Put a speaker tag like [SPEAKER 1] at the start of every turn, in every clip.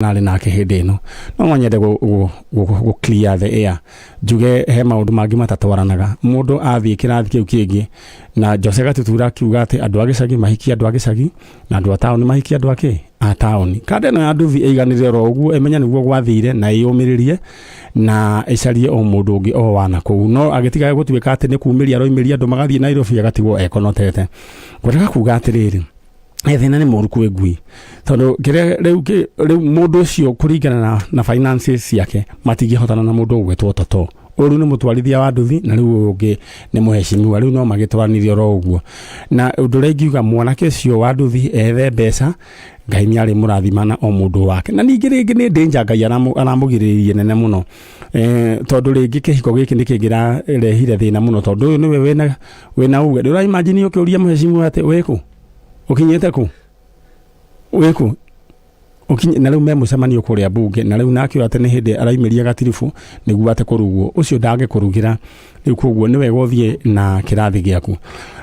[SPEAKER 1] Narĩ nake hĩndĩ ĩno no nyende gũ clear the air, njuge he maũndũ mangĩ matatwaranaga. Mũndũ athiĩ kĩrathi kĩu kĩngĩ na Jose Gatutura akiuga atĩ andũ a gĩcagi mahikie andũ a gĩcagi na andũ a taũni mahikie andũ akĩ a taũni. Kanda ĩno ya nduthi ĩiganĩre oro ũguo, ĩmenye nĩguo gwathire na ĩyũmĩrĩrie na ĩcarie o mũndũ ũngĩ o wana kũu, no agĩtiga gũtuĩka atĩ nĩ kumĩria aroimĩria andũ magathiĩ Nairobi agatigwo ekonotete. Ngwendaga kuga atĩrĩrĩ, thĩna nĩ mũru kwĩ ngui, tondũ kĩrĩa rĩu rĩu mũndũ ũcio kũringana na finances ciake matingĩhotana na mũndũ ũgwĩtwo Toto. Ũyũ rĩu nĩ mũtwarithia wa nduthi na rĩu ũyũ ũngĩ nĩ mũheshimiwa, rĩu no magĩtwaranire oro ũguo. Na ũndũ ũrĩa ingiuga, mwanake ũcio wa nduthi ethe mbeca, Ngai nĩ arĩ mũrathimana o mũndũ wake. Na ningĩ rĩngĩ nĩ danger Ngai aramũgirĩrĩria nene mũno, tondũ rĩngĩ kĩhiko gĩkĩ nĩ kĩngĩrarehire thĩna mũno, tondũ ũyũ nĩwe wĩna uge. Ndũra imagine ũkĩũria mũheshimiwa atĩ wĩkũ, ũkinyĩte kũ, wĩkũ ũkinye, na rĩu me mũcemanio kũrĩa mbunge, na rĩu nake ũyũ atĩ nĩ hĩndĩ araimĩria gatiribu nĩguo atĩ kũrugwo, ũcio ndangĩkũrugĩra rĩu. Koguo nĩ wega ũthiĩ na kĩrathi gĩaku.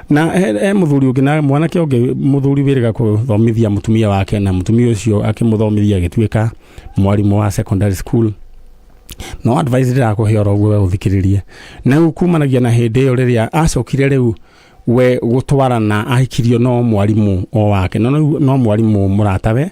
[SPEAKER 1] Na he mũthuri ũngĩ na mwanake ũngĩ, mũthuri wĩrĩga kũthomithia mũtumia wake, na mũtumia ũcio akĩmũthomithia agĩtuĩka mwarimũ wa secondary school. No advice ndĩrakũhe oro ũguo we ũthikĩrĩrie, na rĩu kumanagia na hĩndĩ ĩyo rĩrĩa acokire rĩu we gũtwarana ahikirio no mwarimũ o wake, no rĩu no mwarimũ mũratawe,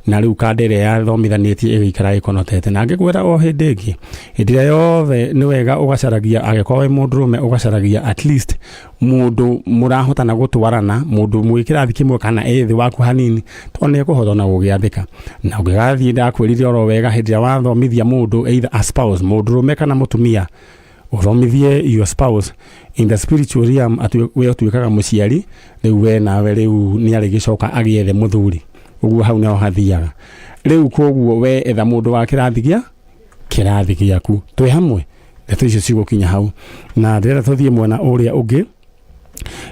[SPEAKER 1] na rĩu kanda ĩrĩa yathomithanĩtie ĩgĩikara ĩkonotete. Na ngĩkwĩra o hĩndĩ ĩngĩ, hĩndĩ ĩrĩa yothe nĩ wega ũgacaragia, angĩkorwo wĩ mũndũrũme, ũgacaragia at least mũndũ mũrahotana gũtwarana, mũndũ mwĩ kĩrathi kĩmwe kana ĩ thĩ waku hanini, tondũ nĩ ekũhota ona gũgĩathĩka. Na ũngĩgathiĩ, ndakwĩrire oro wega, hĩndĩ ĩrĩa wathomithia mũndũ, either a spouse, mũndũrũme kana mũtumia, ũthomithie your spouse in the spiritual realm, we ũtuĩkaga mũciari rĩu, we nawe rĩu nĩ arĩgĩcoka agĩethe mũthuri ũguo, hau nĩho hathiaga rĩu. Koguo we etha mũndũ wa kĩrathi gĩaku. Twĩ hamwe, ndeto icio cigũkinya hau na ndĩrenda tũthiĩ mwena ũrĩa ũngĩ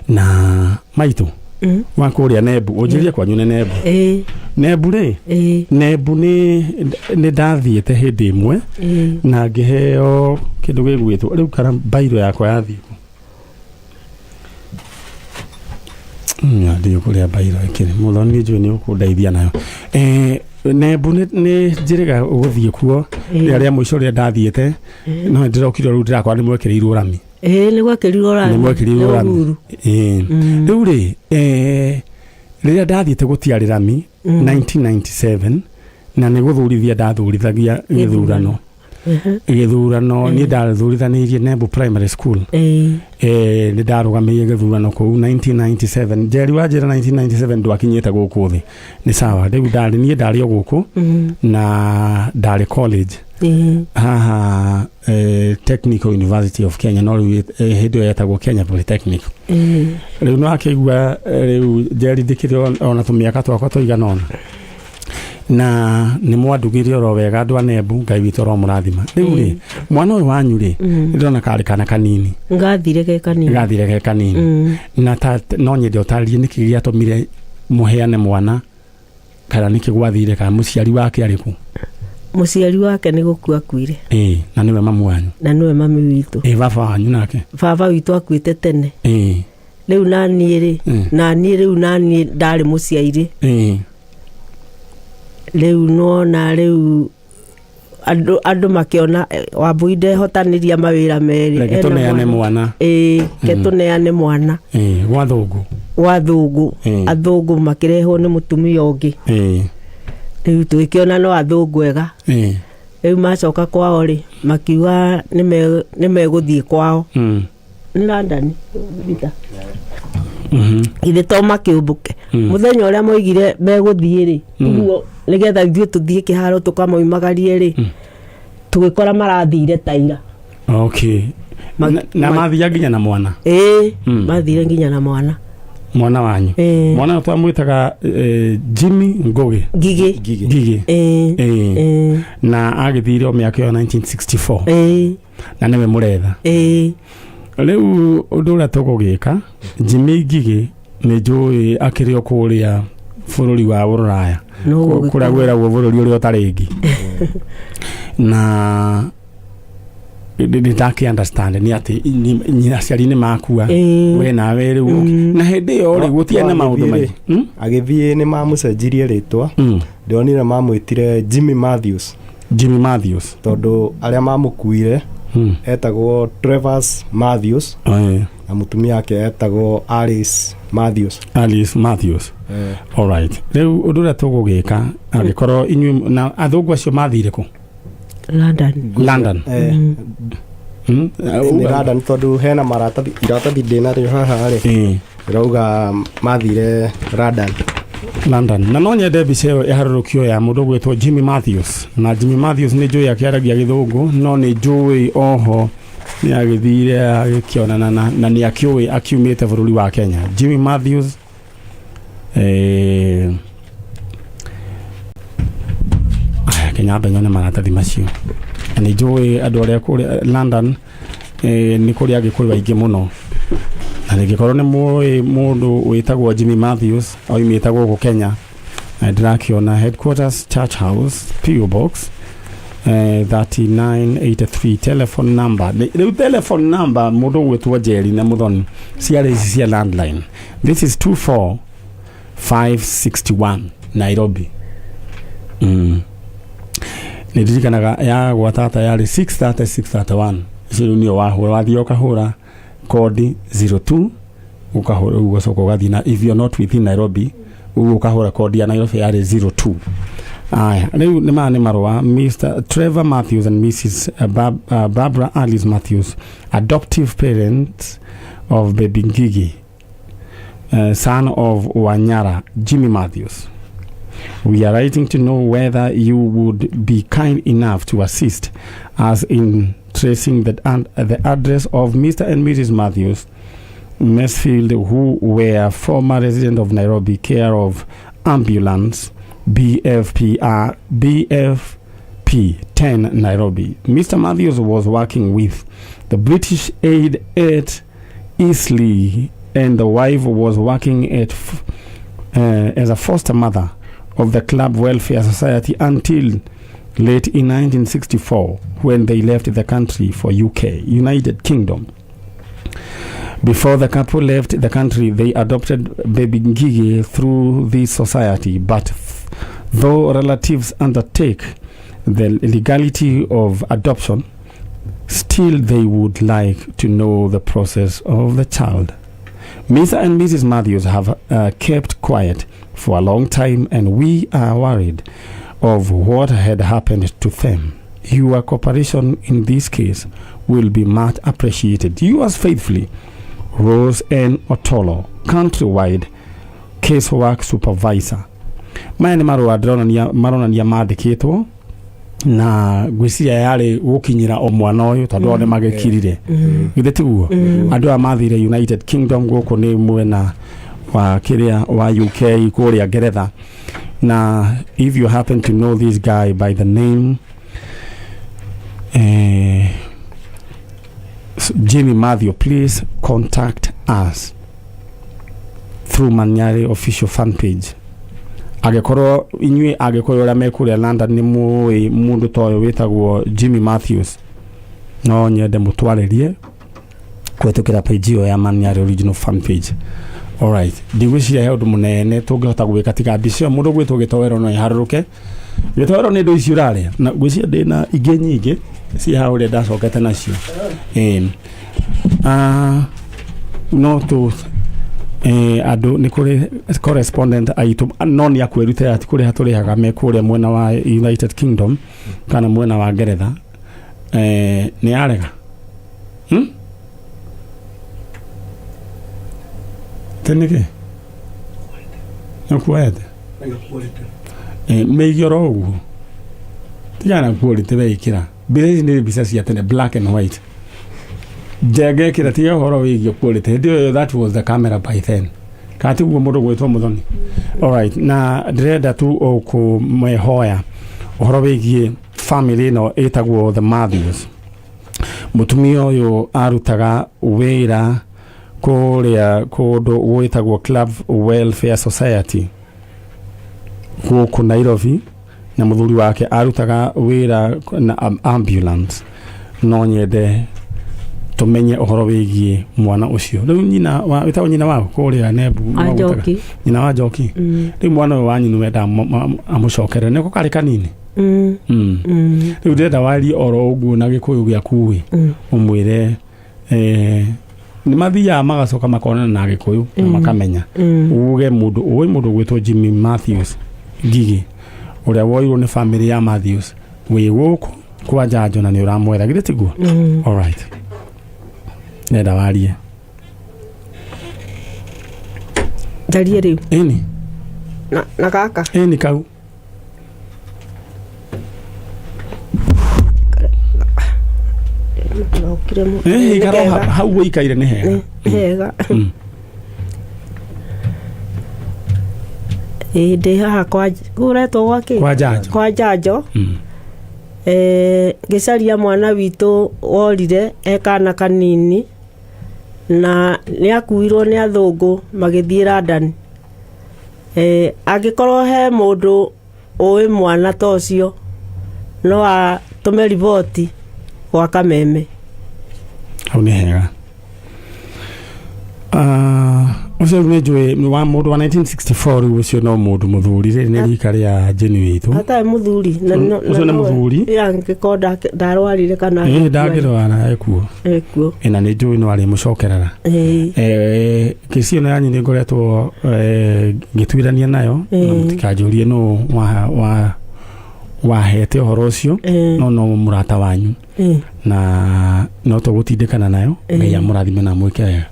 [SPEAKER 1] na maitũ wa kũrĩa Nembu. Ũnjĩrie kwanyu nĩ Nembu?
[SPEAKER 2] Ĩĩ.
[SPEAKER 1] Nembu rĩ?
[SPEAKER 2] Ĩĩ.
[SPEAKER 1] Nembu nĩ ndathiĩte hĩndĩ ĩmwe na ngĩheo kĩndũ gĩgwĩtwo rĩu kana bairo yakwa yathiĩ kũ? Ndiũ kũrĩa bairo ĩkĩrĩ mũthoni, nĩ njũĩ nĩ ũkũndeithia nayo. Nembu nĩ njĩrĩga gũthiĩ kuo rĩrĩa rĩa mũico rĩrĩa ndathiĩte, no ndĩrokire rĩu ndĩrakora nĩ mwekĩrĩirwo rami.
[SPEAKER 2] Ĩĩ, nĩ gwekĩrirwo rami.
[SPEAKER 1] Nĩ mwekĩrĩirwo
[SPEAKER 2] nĩ
[SPEAKER 1] rami.
[SPEAKER 2] Uhuru.
[SPEAKER 1] Ĩĩ. Rĩu rĩ, rĩrĩa ndathiĩte gũtiarĩ rami 1997, na nĩ gũthurithia ndathurithagia gĩthurano. Gĩthurano niĩ ndathurithanirie Nembu Primary School. Nĩ ndarũgamĩire gĩthurano kũu 1997. Njeri wa njĩra 1997 ndwakinyĩte gũkũ thĩ, nĩ sawa. Rĩu ndarĩ niĩ ndarĩ o gũkũ na ndarĩ college haha, Technical University of Kenya, no rĩu hĩndĩ ĩyo yetagwo Kenya Polytechnic. Rĩu no akĩigua rĩu Njeri ndĩkĩrĩ ona tũmĩaka twakwa tũigana ũna, na nĩ mwandugire oro wega andũ a Nembu, Ngai witũ aromũrathima. Rĩu rĩ, mwana ũyũ wanyu rĩ, nĩ ndĩrona karĩ kana kanini.
[SPEAKER 2] Ngathire ge kanini.
[SPEAKER 1] Gathire ge kanini. Na ta no nyende ũtarĩrie nĩkĩ gĩatũmire mũheane mwana, kana nĩkĩ gwathire, kana mũciari wake arĩ kũ?
[SPEAKER 2] Mũciari wake nĩ gũkua akuire.
[SPEAKER 1] Ĩĩ, na nĩwe mamu wanyu?
[SPEAKER 2] Na nĩwe mami witũ.
[SPEAKER 1] Ĩĩ, baba wanyu nake?
[SPEAKER 2] Baba witũ akuĩte tene. Rĩu naniĩ rĩ, naniĩ rĩu naniĩ ndarĩ mũciairĩ. Rĩu nona rĩu andũ makĩona Wambui ndehotanĩria mawĩra merĩ.
[SPEAKER 1] Reke
[SPEAKER 2] Ena
[SPEAKER 1] tũneane mwana.
[SPEAKER 2] Ĩĩ, ke tũneane mwana.
[SPEAKER 1] Ĩĩ, gwa thũngũ.
[SPEAKER 2] Gwa thũngũ. Athũngũ makĩrehwo nĩ mũtumia ũngĩ. Rĩu tũgĩkĩona no athũngũ ega. Rĩu macoka kwao rĩ, makiuga nĩ megũthiĩ kwao. Nĩ London Peter. Ithe to makĩũmbũke mũthenya ũrĩa moigire megũthiĩ rĩ, ũguo nĩgetha ithuĩ tũthiĩ kĩharo tũkamoimagarie rĩ, tũgĩkora marathire taira.
[SPEAKER 1] Na mathia nginya na mwana?
[SPEAKER 2] Ĩĩ. Mathire nginya na mwana.
[SPEAKER 1] Mwana wanyu?
[SPEAKER 2] Ĩĩ.
[SPEAKER 1] Mwana ũyũ twamwĩtaga Jimmy Ngugi?
[SPEAKER 2] Ngigĩ.
[SPEAKER 1] Ngigĩ.
[SPEAKER 2] Ĩĩ.
[SPEAKER 1] Ĩĩ.
[SPEAKER 2] Ĩĩ.
[SPEAKER 1] Na agĩthire o mĩaka ĩyo 1964?
[SPEAKER 2] Ĩĩ.
[SPEAKER 1] Na nĩwe mũretha?
[SPEAKER 2] Ĩĩ.
[SPEAKER 1] Rĩu ũndũ ũrĩa tũgũgĩka, Jimmy Ngigĩ nĩ njũĩ akĩrĩ o kũrĩa bũrũri wa Rũraya.
[SPEAKER 2] No gũgĩkorwo.
[SPEAKER 1] Kũrĩa gwĩragwo bũrũri ũrĩa ũtarĩ ngi, na nĩ ndakĩ understand nĩ atĩ aciari nĩ makua. We nawe rĩu na hĩndĩ ĩyo rĩ, gũtiarĩ na maũndũ maingĩ.
[SPEAKER 3] Agĩthiĩ nĩ mamũcenjirie rĩtwa. Ndĩronire mamwĩtire Jimmy Matthews.
[SPEAKER 1] Jimmy Matthews.
[SPEAKER 3] Tondũ arĩa mamũkuire etagwo Trevors Matthews. Na mũtumia wake etagwo Alice Matthews.
[SPEAKER 1] Alice Matthews. Alright, rĩu ũndũ ũrĩa tũgũgĩka angĩkorwo inyuĩ na athũngũ acio mathire kũ?
[SPEAKER 2] London.
[SPEAKER 1] London.
[SPEAKER 3] Nĩ London tondũ hena maratathi, iratathi ndĩnarĩo haha rĩ, ĩrauga mathire London.
[SPEAKER 1] London. Na no nyende mbica ĩyo ĩharũrũkio ya mũndũ ũgwĩtwo Jimmy Matthews. Na Jimmy Matthews nĩ njũĩ akĩaragia gĩthũngũ, no nĩ njũĩ oho nĩ agĩthire agĩkĩonana na nĩ akĩũĩ akiumĩte bũrũri wa Kenya. Jimmy Matthews, aya Kenya nyone maratathi macio. Na nĩ njũĩ andũ arĩa kũrĩa London, nĩ kũrĩ Agĩkũyũ aingĩ mũno, na rĩngĩkorwo nĩ mũĩ mũndũ wĩtagwo Jimmy Matthews oimĩte gũkũ Kenya, na ndĩrakĩona headquarters, Church House, PO Box 3983, telephone number. Rĩu telephone number, mũndũ ũgwĩtwo Njeri na Mũthoni, ciarĩ ici cia landline. This is 24561 Nairobi. Nĩ ndirikanaga ya gwa tata yarĩ 630 631. Icio rĩu nĩyo wahũra, wathiĩ ũkahũra kodi 02, ũkahũra ũguo, ũgacoka ũgathiĩ na if you're not within Nairobi, ũguo ũkahũra kodi ya Nairobi yarĩ 02. Aya rĩu nĩ maya nĩ marũa. Mr Trevor Matthews and Mrs Barbara Alice Matthews, adoptive parents of baby Ngigi, son of Wanyara Jimmy Matthews. We are writing to know whether you would be kind enough to assist us in tracing the address of Mr. and Mrs. Matthews, Mansfield, who were former resident of Nairobi, care of ambulance BFPR BFP 10 Nairobi. Mr. Matthews was working with the British Aid at Eastleigh, and the wife was working as a foster mother of the Club Welfare Society until late in 1964, when they left the country for UK, United Kingdom. Before the couple left the country, they adopted baby Ngigi through this society, but though relatives undertake the legality of adoption, still they would like to know the process of the child. Mr. and Mrs. Matthews have kept quiet for a long time, and we are worried of what had happened to them. Your cooperation in this case will be much appreciated. Yours faithfully, Rose N. Otolo, Countrywide Casework Supervisor. Maya nĩ marũa ndĩronania maronania mandĩkĩtwo na ngwĩciria yarĩ gũkinyĩra o mwana ũyũ tondũ o nĩ magĩkirire, githĩ tiguo? Andũ aya mathire United Kingdom, gũkũ nĩ mwena wa kĩrĩa wa UK, kũrĩa Ngeretha. Na if you happen to know this guy by the name Jimmy Matthew, please contact us through Manyari official fan page. Angĩkorwo inyuĩ Agĩkũyũ arĩa me kũrĩa London nĩ mũĩ mũndũ ta ũyũ wĩtagwo Jimmy Matthews, no nyende mũtwarĩrie kũhetũkĩra page ĩyo ya Manyari original fan page. Alright, ndigwĩciria he ũndũ mũnene tũngĩhota gwĩka tiga mbica ĩyo. Mũndũ gwĩtwo gĩtoero no ĩharũrũke. Gĩtoero nĩ indo ici ũrarĩa, na ngwĩciria ndĩna ingĩ nyingĩ ci haha ũrĩa ndacokete nacio. Ĩĩ. Ah, no tũ andũ nĩ kũrĩ correspondent aitũ, no nĩ akwĩrutĩra, ti kũrĩha tũrĩhaga, me kũrĩa mwena wa United Kingdom kana mwena wa Ngeretha. Nĩ yarega, Tĩ nĩkĩ nĩ kuoete mĩige oro ũguo, tigana quality weikĩra mbica ici nĩ mbica cia tene, black and white. Njenga ĩkĩra, tiga ũhoro wĩgiĩ quality. Hĩndĩ ĩyo that was the camera by then, kana tiguo, mũndũ gwĩtwo Mũthoni? Alright, na ndĩrenda tu o kũmehoya ũhoro wĩgiĩ family ĩno ĩtagwo the Matthews. Mũtumia ũyũ arutaga wĩra kũrĩa kũndũ gwĩtagwo Club Welfare Society gũkũ Nairobi, na mũthuri wake arutaga wĩra na ambulance. No nyende Tumenye ũhoro wĩgiĩ mwana ũcio. Rĩu nyina wa wĩtagwo nyina wa kũrĩa Nembu
[SPEAKER 2] Wa Njoki.
[SPEAKER 1] Nyina wa Njoki. Rĩu mwana ũyũ wanyu nĩ wenda amũcokerere nĩko karĩ kanini. Rĩu ndĩrenda warie oro ũguo na Gĩkũyũ gĩaku ĩ ũmwĩre nĩ mathiaga magacoka makonana na Gĩkũyũ na makamenya. Uge mũndũ ũĩ mũndũ ũgwĩtwo Jimmy Matthews Ngigi ũrĩa woirwo nĩ family ya Matthews wĩ gũkũ kwa Njanjo na nĩ ũramwetha githĩ tiguo? All right. Nenda warie.
[SPEAKER 2] Njarie rĩu?
[SPEAKER 1] Ĩni.
[SPEAKER 2] Na gaka?
[SPEAKER 1] Ĩni kau.
[SPEAKER 2] Karokire
[SPEAKER 1] Ĩĩ, ikara o
[SPEAKER 2] Nĩ kega.
[SPEAKER 1] hau ũikaire nĩ hega.
[SPEAKER 2] Nĩ hega. Ĩĩ, ndĩ haha kwa kũretwo gwa kĩ?
[SPEAKER 1] Kwa Njanjo.
[SPEAKER 2] Kwa Njanjo. Ngĩcaria mwana witũ worire e kana kanini na nĩ akuirwo nĩ athũngũ magĩthiĩ London. Angĩkorwo he mũndũ ũĩ mwana ta ũcio no atũme riboti gwa Kameme.
[SPEAKER 1] Hau nĩ hega. Ũcio rĩu nĩ njũĩ wa mũndũ wa 1964 rĩu ũcio no mũndũ mũthuri rĩrĩ nĩ rika rĩa Jane witũ.
[SPEAKER 2] Atarĩ mũthuri na
[SPEAKER 1] Ũcio nĩ mũthuri?
[SPEAKER 2] Angĩkorwo ndarwarire kana
[SPEAKER 1] Ĩĩ, ndangĩrwara ekuo.
[SPEAKER 2] Ekuo.
[SPEAKER 1] Ĩ, na nĩ njũĩ no arĩmũcokerera. Kĩci ĩno yanyu nĩ ngoretwo ngĩtuithania nayo na mũtikanjũrie nũ wahete ũhoro ũcio no no mũrata wanyu na no tũgũtindĩkana nayo. Ngai amũrathime na amwĩke wega.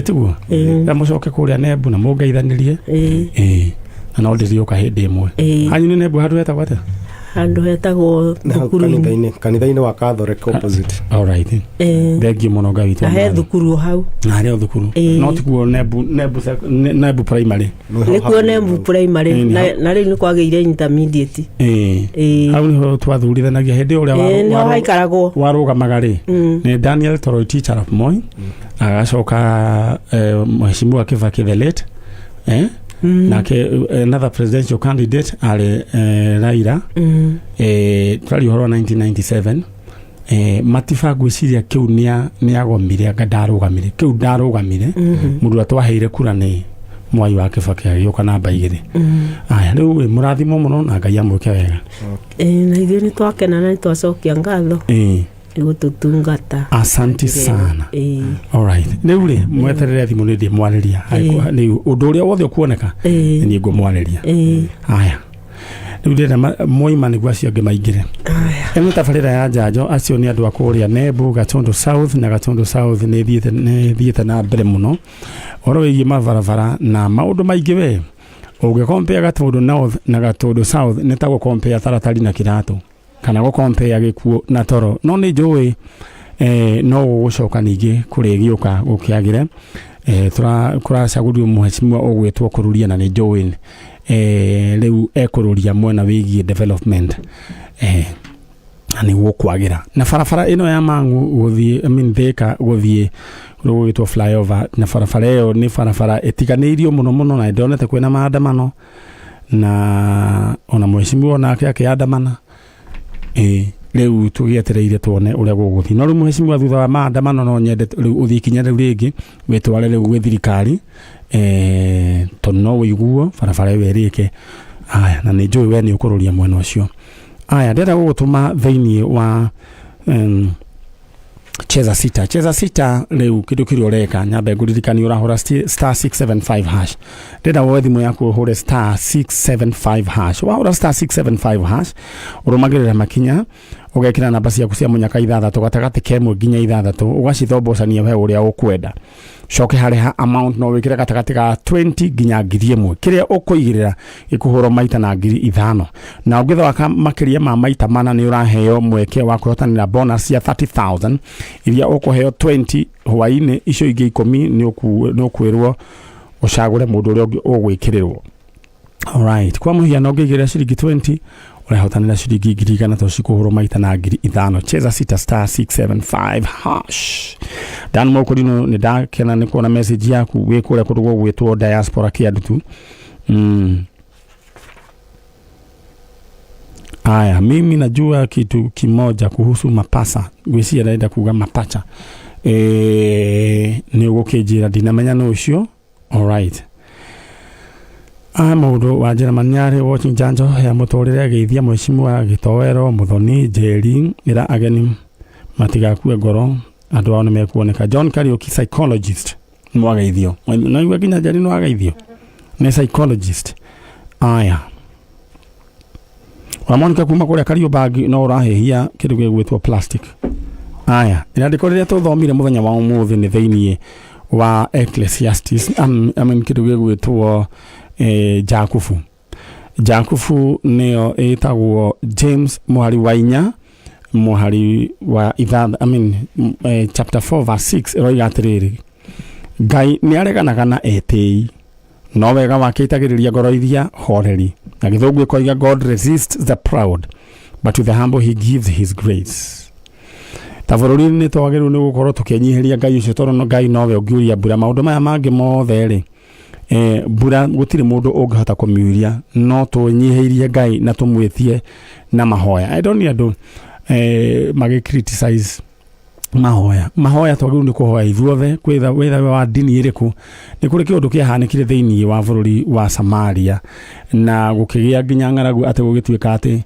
[SPEAKER 1] Ĩtiguo na mũcoke kũrĩa Nembu na mũngeithanĩrie. Ĩĩ, na no ndĩrĩũka hĩndĩ ĩmwe. Hanyu nĩ Nembu handũ hetagwo atĩa?
[SPEAKER 2] Handũ hetagwo
[SPEAKER 3] Nĩ hau
[SPEAKER 2] thukuru-inĩ.
[SPEAKER 3] kanitha-inĩ wa Catholic opposite.
[SPEAKER 1] All right. Thengiũ mũno Ngai witũ
[SPEAKER 2] Na he
[SPEAKER 1] amũrathime.
[SPEAKER 2] thukuru o hau.
[SPEAKER 1] Na harĩ o thukuru. No tikuo Nembu, Nembu primary?
[SPEAKER 2] Nĩkuo Nembu primary. Na rĩu nĩ kwagĩire intermediate.
[SPEAKER 1] Hau nĩho twathurithanagia hĩndĩ ũrĩa
[SPEAKER 2] Nĩho haikaragwo.
[SPEAKER 1] Warũgamaga rĩ nĩ Daniel Toroitich arap Moi, agacoka Mheshimiwa Kibaki the late, nake another presidential candidate arĩ Raila. Tũraria ũhoro wa 1997. Matiba ngwĩciria kĩu nĩ agomire anga ndarũgamire kĩu ndarũgamire. Mũndũ ũrĩa twaheire kura nĩ Mwai wa Kibaki agĩũka namba 2. Aya, rĩu ĩ, mũrathimwo mũno na Ngai amwĩke wega.
[SPEAKER 2] Na ithuĩ nĩ twakena na nĩ twacokia ngatho nĩ gũtũtungata.
[SPEAKER 1] Asanti sana. Alright, rĩu rĩ mweterere thimũ nĩ ndĩmwarĩria. Rĩu ũndũ ũrĩa wothe ũkuoneka nĩ niĩ ngũmwarĩria. Aya, rĩu ndĩrenda mwaima nĩguo acio angĩ maingĩre. Ĩno tabarĩra ya Njanjo, acio nĩ andũ a kũrĩa Nembu Gatundu South, na Gatundu South nĩ ĩthiĩte na mbere mũno ũhoro wĩgiĩ mabarabara na maũndũ maingĩ. We ũngĩkompea Gatundu North na Gatundu South nĩ ta gũkompea taratari na kĩratũ kana gũkompea gĩkuũ na toro, no nĩ njũĩ no gũgũcoka ningĩ kũrĩgĩũka gũkĩagĩre. Kũracagũrio mheshimiwa ũgwĩtwo Kũrũria na nĩ njũĩ rĩu ekũrũria mwena wĩgiĩ development na nĩguo kwagĩra na barabara ĩno ya Mang'u gũthiĩ, I mean, Thika gũthiĩ kũrĩa gũgwĩtwo flyover, na barabara ĩyo nĩ barabara ĩtiganĩirio mũno mũno na ndonete kwĩna maandamano na ona mheshimiwa onake akĩandamana. Rĩu tũgĩetereire tuone ũrĩa gũgũthiĩ, no rĩu mheshimiwa, thutha wa maandamano no nyende rĩu ũthiĩ ikinya rĩu rĩngĩ wĩtware rĩu gwĩ thirikari tondũ no ũiguo barabara ĩyo ĩrĩke. Aya, na nĩ njũĩ we nĩ ũkũrũria mwena ũcio. Aya, ndĩrenda gũgũtũma thĩinĩ wa Cheza Sita. Cheza Sita, rĩu kĩndũ kĩrĩa ũreka nyambe ngũririkanie ũrahũra star 675 hash. Ndĩrenda woe thimũ yaku ũhũre star 675 hash. Wahũra star 675 hash, ũrũmagĩrĩra makinya, ũgekĩra namba ciaku cia mũnyaka ithathatũ gatagatĩ ka 1 nginya 6, ũgacithombocania we ũrĩa ũkwenda. Coke harĩ ha amount no wĩkĩre gatagatĩ ga 20 nginya 1000. Kĩrĩa ũkũigĩrĩra gĩkũhũrwo maita na 5000, na ũngĩthaka makĩria ma maita mana nĩ ũraheo mweke wa kwĩhotanĩra bonus ya 30,000 iria ũkũheo 20 hwaĩ-inĩ. Icio ingĩ 10 nĩ ũkwĩrwo ũcagũre mũndũ ũrĩa ũngĩ ũgwĩkĩrĩrwo. Alright, kwa mũhiano ũngĩigĩrĩra ciringi 20 ũrehotanĩra ciringi 100,000 tondũ cikũhũrwo maita na 5000. Cheza Sita, star 675 hash. Dan Mokorino, nĩ ndakena nĩ kuona message yaku wĩ kũrĩa kũndũ gũgwĩtwo diaspora Kĩandutu. Aya, mimi najua kitu kimoja kuhusu mapasa, ngwĩciria arenda kuga mapacha. Nĩ ũgũkĩnjĩra ndinamenya nũ ũcio. Alright, a mũndũ wa Njĩrĩmani arĩ watching njanjo ya mũtũrĩre. Geithia mheshimiwa Gĩtoero Mũthoni Njeri, ĩra ageni matigakue ngoro, andũ ao nĩ mekuoneka. John Kariuki, psychologist, nĩwageithio. Naigua nginya Njeri nĩwageithio nĩ psychologist. Aya wa Monica kuma kũrĩa Kariobangi, no ũrahĩhia kĩndũ gĩgwĩtwo plastic. Aya, rĩandĩko rĩrĩa tũthomire mũthenya wa ũmũthĩ nĩ thĩiniĩ wa Ecclesiastes, I mean, kĩndũ gĩgwĩtwo Jakubu. Jakubu nĩyo ĩtagwo James, mũhari wa 4, mũhari wa 6, I mean, chapter 4 verse 6, ĩroiga atĩrĩrĩ, "Ngai nĩ areganaga na etĩi, no wega wake itagĩrĩria ngoro iria horeri." Na Gĩthũngũ ĩkoiga, "God resists the proud, but to the humble he gives his grace." Ta bũrũri nĩ twagĩrĩirwo nĩ gũkorwo tũkĩnyihĩria Ngai ũcio, tondũ Ngai nowe ũngiuria mbura. Maũndũ maya mangĩ mothe rĩ, mbura gũtirĩ mũndũ ũngĩhota kũmiuria, no tũnyihĩirie Ngai na tũmwĩtie na mahoya. I don't need andũ magĩ criticize mahoya. Mahoya twagĩrĩirwo nĩ kũhoya ithuothe, kwĩtha wĩtha wa ndini ĩrĩkũ. Nĩ kũrĩ kĩũndũ kĩahanĩkire thĩinĩ wa bũrũri wa Samaria na gũkĩgĩa nginya ng'aragu, atĩ gũgĩtuĩka atĩ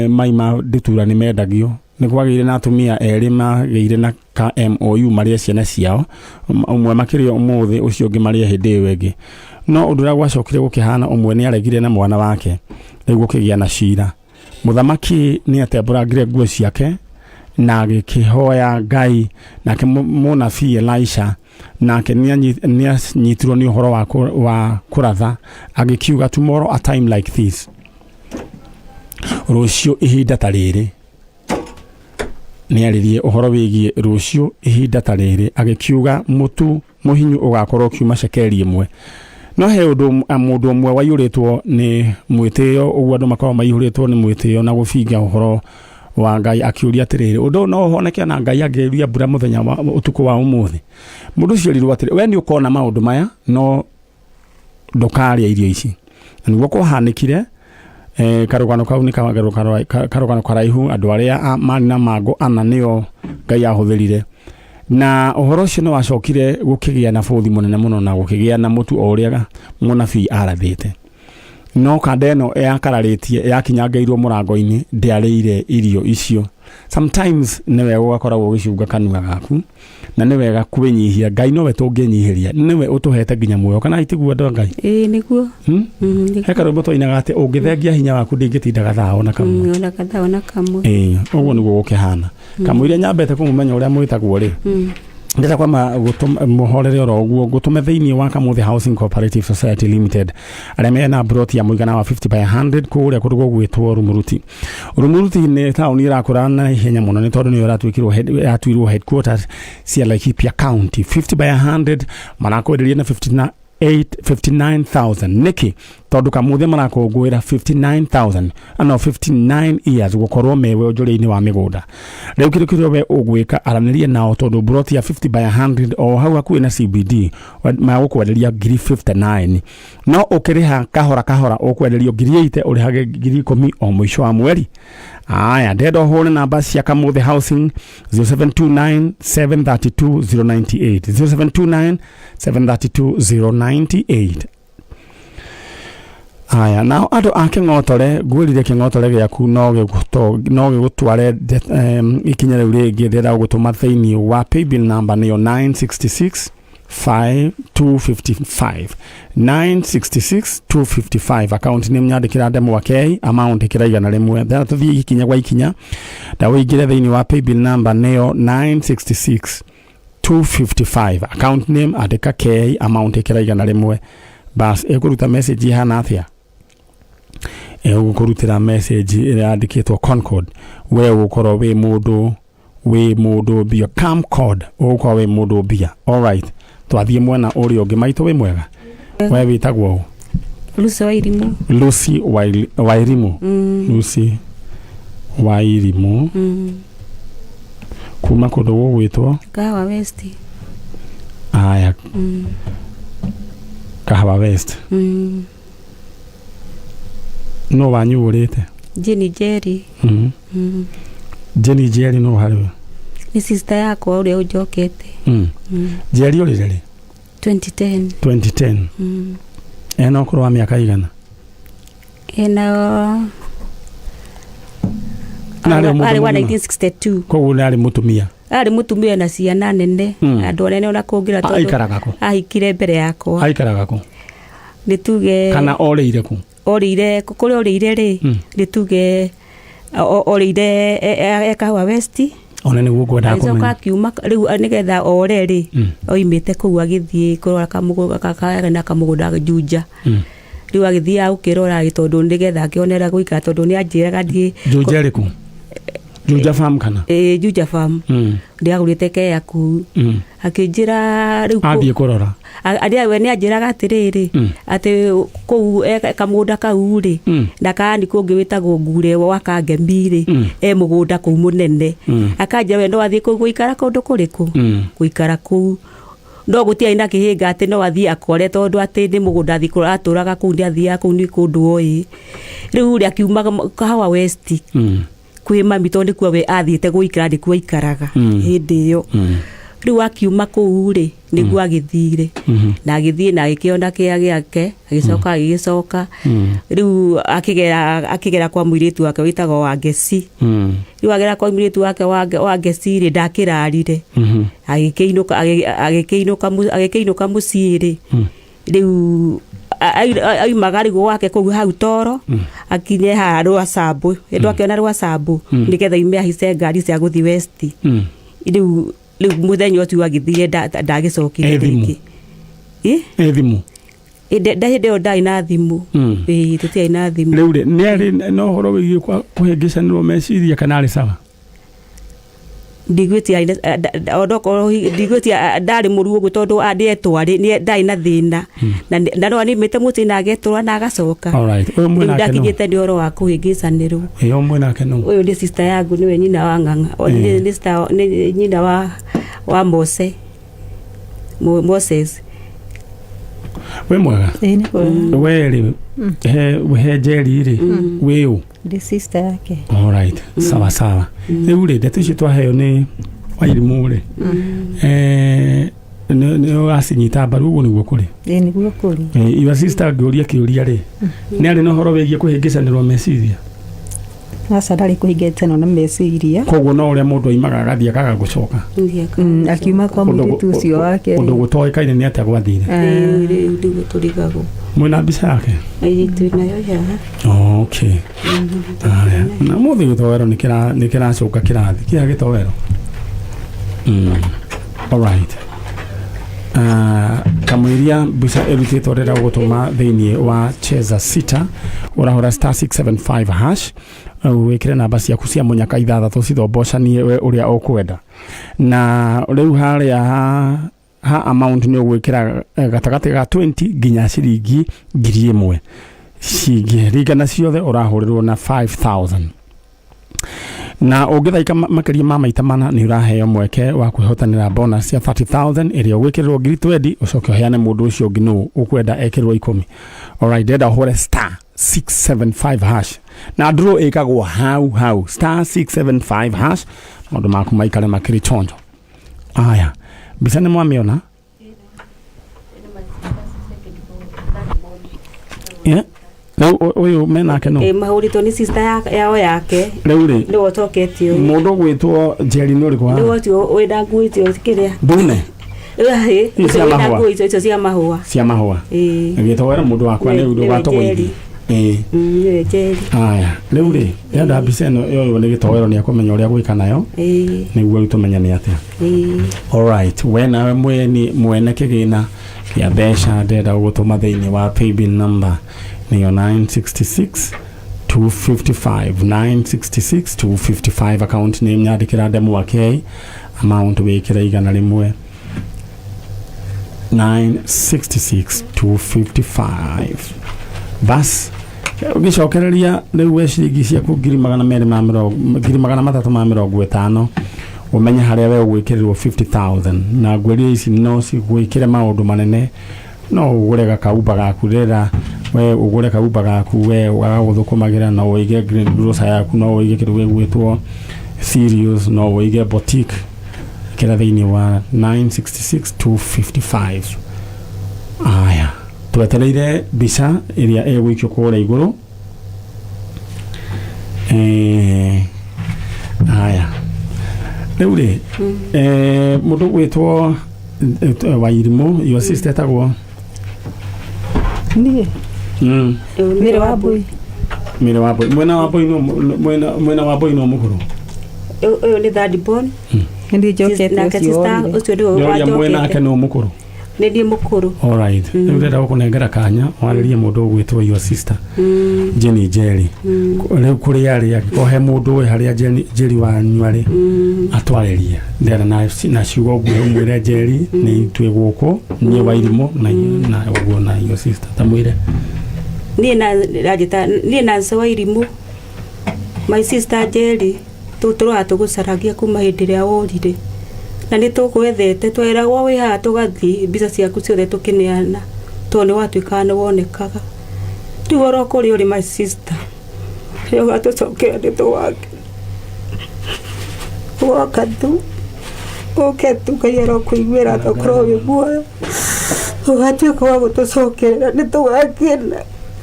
[SPEAKER 1] mai ma ndutura nĩ mendagio. Nĩ kwagĩire na atumia erĩ magĩire na ka MOU marĩe ciana ciao, ũmwe makĩrĩa ũmũthĩ, ũcio ũngĩ marĩe hĩndĩ ĩyo ĩngĩ. No ũndũ ũrĩa gwacokire gũkĩhana, ũmwe nĩ aregire na mwana wake, rĩu gũkĩgĩa na cira. Mũthamaki nĩ atembũrangire nguo ciake na agĩkĩhoya Ngai, nake mũnabii Elisha nake nĩ anyitirwo nĩ ũhoro wa kũratha, agĩkiuga, "Tomorrow a time like this," rũciũ ihinda ta rĩrĩ. Nĩ aririe ũhoro wĩgiĩ rũciũ ihinda ta rĩrĩ, agĩkiuga mũtu mũhinyu ũgakorwo ũkiuma cekeri 1. No he ũndũ mũndũ ũmwe waiyũrĩtwo nĩ mwĩtĩo, ũguo andũ makoragwo maihũrĩtwo nĩ mwĩtĩo na gũbinga ũhoro wa Ngai, akiũria atĩrĩrĩ, ũndũ ũyũ no ũhoneke na Ngai angĩũria mbura mũthenya wa ũtukũ wa ũmũthĩ? Mũndũ ũcio erirwo atĩrĩ, "We nĩ ũkona maũndũ maya, no ndũkarĩa irio ici." Na nĩguo kwahanĩkire. Karũgano kau nĩ karũgano karaihu. Andũ arĩa marĩ na mangũ ana nĩo Ngai ahũthĩrire, na ũhoro ũcio nĩ wacokire gũkĩgĩa na bũthi mũnene mũno na gũkĩgĩa na mũtu o ũrĩa mũnabii arathĩte. No kanda ĩno yakararĩtie yakinyangĩirwo mũrango-inĩ, ndĩarĩire irio icio. Sometimes nĩ wega ũgakoragwo ũgĩcunga kanua gaku, na nĩ wega kwĩnyihia. Ngai nowe tũngĩnyihĩria, nĩwe ũtũhete nginya muoyo, kana itiguo, andũ a Ngai?
[SPEAKER 4] Ĩĩ, nĩguo.
[SPEAKER 1] Hmm?
[SPEAKER 4] Nĩguo.
[SPEAKER 1] He karwĩmbo twainaga atĩ ũngĩthengia hinya waku, ndingĩtinda gathaa ona kamwe.
[SPEAKER 4] Ona kathaa ona kamwe.
[SPEAKER 1] Ĩĩ, ũguo nĩguo gũkĩhana. Kamũiria nyambete kũmũmenya ũrĩa mwĩtagwo rĩ, ndĩrenda kwamba mũhorere oro ũguo, ngũtũme thĩinĩ wa Kamũthĩ Housing Cooperative Society Limited, arĩa mena broti ya mũigana wa 50 by 100 kũrĩa kũndũ gũgwĩtwo Rumuruti. Rumuruti nĩ taũni ĩrakũra na ihenya mũno, nĩ tondũ nĩyo ĩratuĩkirwo yatuirwo headquarters cia Laikipia County. 50 by 100 marakwenderia na 59 59000. Nĩkĩ? Tondũ Kamũthĩ marakũngũĩra 59000, no 59 years gũkorwo me wonjoria-inĩ wa mĩgũnda. Rĩu kĩndũ kĩrĩa we ũgwĩka, aranĩria nao, tondũ broti ya 50 by 100 o hau hakuhĩ na CBD magũkwenderia ngiri 59, no ũkĩrĩha kahora kahora ũkwenderio ngiri 80, ũrĩhage ngiri 10 o mũico wa mweri. Aya, ndenda ũhũre namba cia Kamũthĩ Housing, 0729 732 098, 0729 732 098. Aya, nao andũ a Kĩng'otore, ngwĩrire kĩng'otore gĩaku no gĩgũtware ikinya rĩu rĩngĩ. Ndĩrenda gũgũtũma thĩinĩ wa paybill number, nĩyo 966 5255, 966 255. Account nĩ nyandĩkĩra ndemwa K, amount ĩkĩra 100. Ndĩrenda tũthiĩ ikinya gwa ikinya. Ndawĩingĩre thĩinĩ wa paybill number, nĩyo 966 255, account name andĩka K, amount ĩkĩra 100. Bas, ĩkũruta message ihana atĩa? Ĩgũkũrutĩra message ĩrĩa yandĩkĩtwo Concord. We ũgũkorwo wĩ mũndũ mbia, Camcord, ũgũkorwo wĩ mũndũ mbia. Alright, twathiĩ mwena ũrĩa ũngĩ. Maitũ, wĩ mwega? We wĩtagwo ũ?
[SPEAKER 4] Lucy Wairimu.
[SPEAKER 1] Lucy Wairimu. Lucy Wairimu. Kuma kũndũ gũgwĩtwo
[SPEAKER 4] Kahawa West.
[SPEAKER 1] Aya. Kahawa West. No wanyu ũrĩte?
[SPEAKER 4] Jenny Jerry.
[SPEAKER 1] Jenny Jerry no harĩ we?
[SPEAKER 4] Nĩ sister yakwa ũrĩa ũnjokete.
[SPEAKER 1] Njeri ũrĩre rĩ?
[SPEAKER 4] 2010.
[SPEAKER 1] 2010. Ena ũkũrũ wa mĩaka igana?
[SPEAKER 4] Ena
[SPEAKER 1] Na arĩ o mũndũ
[SPEAKER 4] arĩ wa
[SPEAKER 1] mũgima?
[SPEAKER 4] 1962.
[SPEAKER 1] Koguo nĩ arĩ mũtumia?
[SPEAKER 4] Arĩ mũtumia na ciana nene. Andũ anene ona kũngĩra tondũ
[SPEAKER 1] Aikaraga kũ?
[SPEAKER 4] Ahikire mbere yakwa.
[SPEAKER 1] Aikaraga kũ?
[SPEAKER 4] Nĩ tuge
[SPEAKER 1] Kana orĩire kũ?
[SPEAKER 4] Orĩire kũrĩa orĩire rĩ, nĩ tuge orĩire e Kahawa West.
[SPEAKER 1] Ona nĩguo ngwendaga
[SPEAKER 4] Agĩcoka
[SPEAKER 1] kũmenya.
[SPEAKER 4] Akiuma rĩu nĩgetha ore rĩ, oimĩte kũu agĩthiĩ kũrora na kamũgũnda Juja. Rĩu agĩthiaga gũkĩrora rĩ, tondũ nĩgetha akĩonera gũikara, tondũ nĩ anjĩraga ndiĩ
[SPEAKER 1] Juja ĩrĩkũ? Juja farm kana?
[SPEAKER 4] Ĩĩ, Juja farm. Ndĩagũrĩte keya kũu. Akĩnjĩra rĩu
[SPEAKER 1] Athiĩ kũrora?
[SPEAKER 4] Arĩa we nĩ anjĩraga atĩrĩrĩ, atĩ kũu kamũgũnda kau rĩ, na kaani kũngĩ wĩtagwo Ngure wa Kangemi rĩ, e mũgũnda kũu mũnene. Akanjĩra we no athiĩ kũu gũikara kũndũ kũrĩkũ, gũikara kũu no gũtiarĩ na kĩhĩnga atĩ no athiĩ akore, tondũ atĩ nĩ mũgũnda athiĩ kũrora, atũraga kũu, nĩ athiaga kũu, nĩ kũndũ oĩ. Rĩu rĩ, akiuma Kahawa West kwĩ mami, tondũ nĩkuo we athiĩte gũikara, nĩkuo aikaraga hĩndĩ ĩyo. Rĩu akiuma kũu rĩ, nĩguo agĩthire na agĩthiĩ na agĩkĩona kĩa gĩake, agĩcoka agĩgĩcoka. Rĩu akĩgera kwa mũirĩtu wake wĩtagwo Wangeci. Rĩu agera kwa mũirĩtu wake Wangeci rĩ, ndakĩrarire, agĩkĩinũka mũciĩ rĩ. Rĩu aumaga rĩu gwake kũu hau toro, akinye haha Rwacambũ, hĩndĩ akĩona Rwacambũ, nĩgetha ime ahice ngari cia gũthiĩ West. Rĩu mũthenya ũcio agĩthire ndagĩcokire
[SPEAKER 1] E thimũ?
[SPEAKER 4] rĩngĩ. Ĩ?
[SPEAKER 1] E thimũ?
[SPEAKER 4] Hĩndĩ ĩyo ndarĩ na thimũ. Ĩĩ, tũtiarĩ na thimũ.
[SPEAKER 1] Rĩu rĩ, nĩ arĩ na ũhoro wĩgiĩ kũhĩngĩcanĩrwo meciria kana arĩ sawa?
[SPEAKER 4] Ndigwĩtia onokorwo ndigwĩtia ndarĩ mũru ũguo, tondũ nĩetwarĩ ndarĩ na thĩna na no animĩte mũciĩ na agetũra na agacoka.
[SPEAKER 1] Alright. Ũyũ
[SPEAKER 4] Rĩu
[SPEAKER 1] mwĩnake nũ?
[SPEAKER 4] ndakinyĩte nĩ ũhoro wa kũhĩngĩcanĩrwo.
[SPEAKER 1] Ĩ, ũyũ mwĩnake nũ?
[SPEAKER 4] Ũyũ nĩ sister yangu, nĩwe nyina wa Ng'ang'a. Nĩ nĩ nyina wa Mose. Moses.
[SPEAKER 1] Wĩ mwega?
[SPEAKER 5] Ĩĩ, nĩ mwega.
[SPEAKER 1] We rĩ, he Njeri rĩ, wĩ ũ?
[SPEAKER 5] Ndĩ sister yake.
[SPEAKER 1] Alright, sawa sawa. Rĩu rĩ, ndeto icio twaheo nĩ Wairimũ rĩ, nĩ ũracinyita mbaru, ũguo nĩguo kũrĩ?
[SPEAKER 5] Ĩĩ, nĩguo kũrĩ.
[SPEAKER 1] Your sister ngĩũria kĩũria rĩ, nĩ arĩ na ũhoro wĩgiĩ kũhĩngĩcanĩrwo meciria?
[SPEAKER 5] Aca, ndarĩ kũhingĩcanwo na meciria.
[SPEAKER 1] Koguo no ũrĩa mũndũ oimaga agathiĩ akaga gũcoka?
[SPEAKER 5] Akiuma kwa mũirĩtu ũcio wake
[SPEAKER 1] Ũndũ
[SPEAKER 5] rĩ.
[SPEAKER 1] gũtoĩkaine nĩ atĩa gwathire.
[SPEAKER 4] Rĩu nĩguo tũrigagwo.
[SPEAKER 1] Mwĩna mbica yake?
[SPEAKER 4] Ĩĩ, twĩnayo haha.
[SPEAKER 1] Okay. Haya. Na mũthĩ gĩtoero nĩ kĩracoka kĩrathi kĩa gĩtoero. Alright. Kamũiria mbica ĩrutĩtwo rĩrĩa ũgũtũma thĩinĩ wa Cheza Sita, ũrahũra *675#, wĩkĩre namba ciaku cia mũnyaka ithathatũ cithombocanie we ũrĩa ũkwenda, na rĩu harĩa ha amount nĩ ũgwĩkĩra gatagatĩ ga 20 nginya ciringi 1,000. Cingĩringana ciothe ũrahũrĩrwo na 5000, na ũngĩthaika makĩria ma maita mana nĩ ũraheo mweke wa kwĩhotanĩra bonus ya 30,000 ĩrĩa ũgwĩkĩrĩrwo ngiri 20, ũcoke ũheane mũndũ ũcio ũngĩ nũ ũkwenda ekĩrwo ikũmi. Alright, ndĩrenda ũhũre *675# na draw ĩkagwo hau hau, *675#, maũndũ maku maikare makĩrĩ chonjo. Aya, mbica nĩ mwamĩona? Yeah. Rĩu ũyũ menake no?
[SPEAKER 4] Ĩĩ, mahũrĩtwo nĩ sister yao yake.
[SPEAKER 1] Rĩu rĩ,
[SPEAKER 4] Nĩwe ũcoketie ũyũ.
[SPEAKER 1] Mũndũ ũgwĩtwo Njeri nĩ ũrĩkũ haha?
[SPEAKER 4] Nĩwe ũcio wĩna nguo icio kĩrĩa.
[SPEAKER 1] Ndune?
[SPEAKER 4] Ĩĩ,
[SPEAKER 1] Ici cia
[SPEAKER 4] ũcio wĩna
[SPEAKER 1] mahũa.
[SPEAKER 4] nguo icio cia mahũa.
[SPEAKER 1] Cia mahũa.
[SPEAKER 4] Ĩĩ.
[SPEAKER 1] Gĩtowera mũndũ wakwa nĩ
[SPEAKER 4] Nĩwe
[SPEAKER 1] ndũgatũgũithie.
[SPEAKER 4] Njeri.
[SPEAKER 1] Ĩĩ.
[SPEAKER 4] Nĩwe Njeri.
[SPEAKER 1] Aya, rĩu rĩ, ndĩrenda mbica ĩno yoywo nĩ gĩtowero, nĩ akũmenya ũrĩa gwĩka nayo, nĩguo rĩu tũmenye nĩ atĩa. Alright, we nawe mwene mwene kĩgĩna kĩa mbeca, ndĩrenda gũgũtũma thĩinĩ wa paybill number nĩyo 966 255, 966 255. Account name nyandĩkĩra Ndemwa K, amount wĩkĩre 100, 966 255. Bas, ũgĩcokereria rĩu we ciringi ciaku ngiri 200 ma mĩrongo, 350,000, ũmenye harĩa we ũgwĩkĩrĩrwo 50,000, na ngwĩrire ici no cigwĩkĩre maũndũ manene. No ũgũre gakaumba gaku, rĩra we ũgũre kaumba gaku, we gagagũthũkũmagĩra, no ũige green grocer yaku, no ũige kĩndũ gĩgwĩtwo cereals, no ũige boutique. Ĩkĩra thĩinĩ wa 966 255. Aya, twetereire mbica ĩrĩa ĩgũikio kũrĩa igũrũ. Aya, rĩu rĩ, mũndũ gwĩtwo Wairimũ, your sister etagwo?
[SPEAKER 5] Niĩ? Mĩrĩ wa mbui.
[SPEAKER 1] Mĩrĩ wa Mbui. Mwena wa Mbui no mwena wa Mbui no mũkũrũ.
[SPEAKER 4] Ũyũ nĩ third born.
[SPEAKER 5] Nĩ njokete.
[SPEAKER 4] Nake
[SPEAKER 5] ũcio
[SPEAKER 4] sister
[SPEAKER 5] worire.
[SPEAKER 4] ũcio nĩwe
[SPEAKER 1] Ndĩroria mwena ake
[SPEAKER 4] wanjokete.
[SPEAKER 1] no mũkũrũ.
[SPEAKER 4] Nĩ niĩ mũkũrũ.
[SPEAKER 1] Alright, rĩu ndĩrenda gũkũnengera kanya warĩrie mũndũ ũgwĩtwo your sister Jenny Njeri rĩu kũrĩa arĩ, angĩkorwo he mũndũ ũĩ harĩa Njeri wanyu arĩ, atwarĩrie. Ndĩrenda na ciugo nguhĩ ũmwĩre, Njeri, nĩ twĩ gũkũ, niĩ Wairimũ na ũguo na your sister, tamwĩre.
[SPEAKER 4] Niĩ na ranjĩta niĩ Nancy Wairimũ, my sister Njeri, tũtũraga tũgũcaragia kuma hĩndĩ ĩrĩa worire, na nĩ tũgwethete, tweragwo wĩ haha, tũgathiĩ mbica ciaku ciothe tũkĩneana tondũ nĩ watuĩkaga nĩ wonekaga. Rĩu oro kũrĩa ũrĩ, my sister, rĩu ũgatũcokera nĩ tũwake woka tu, ũke tu. Ngai arokũiguĩra tha, ũkorwo wĩ muoyo, ũgatuĩka wa gũtũcokerera, nĩ tũgakena,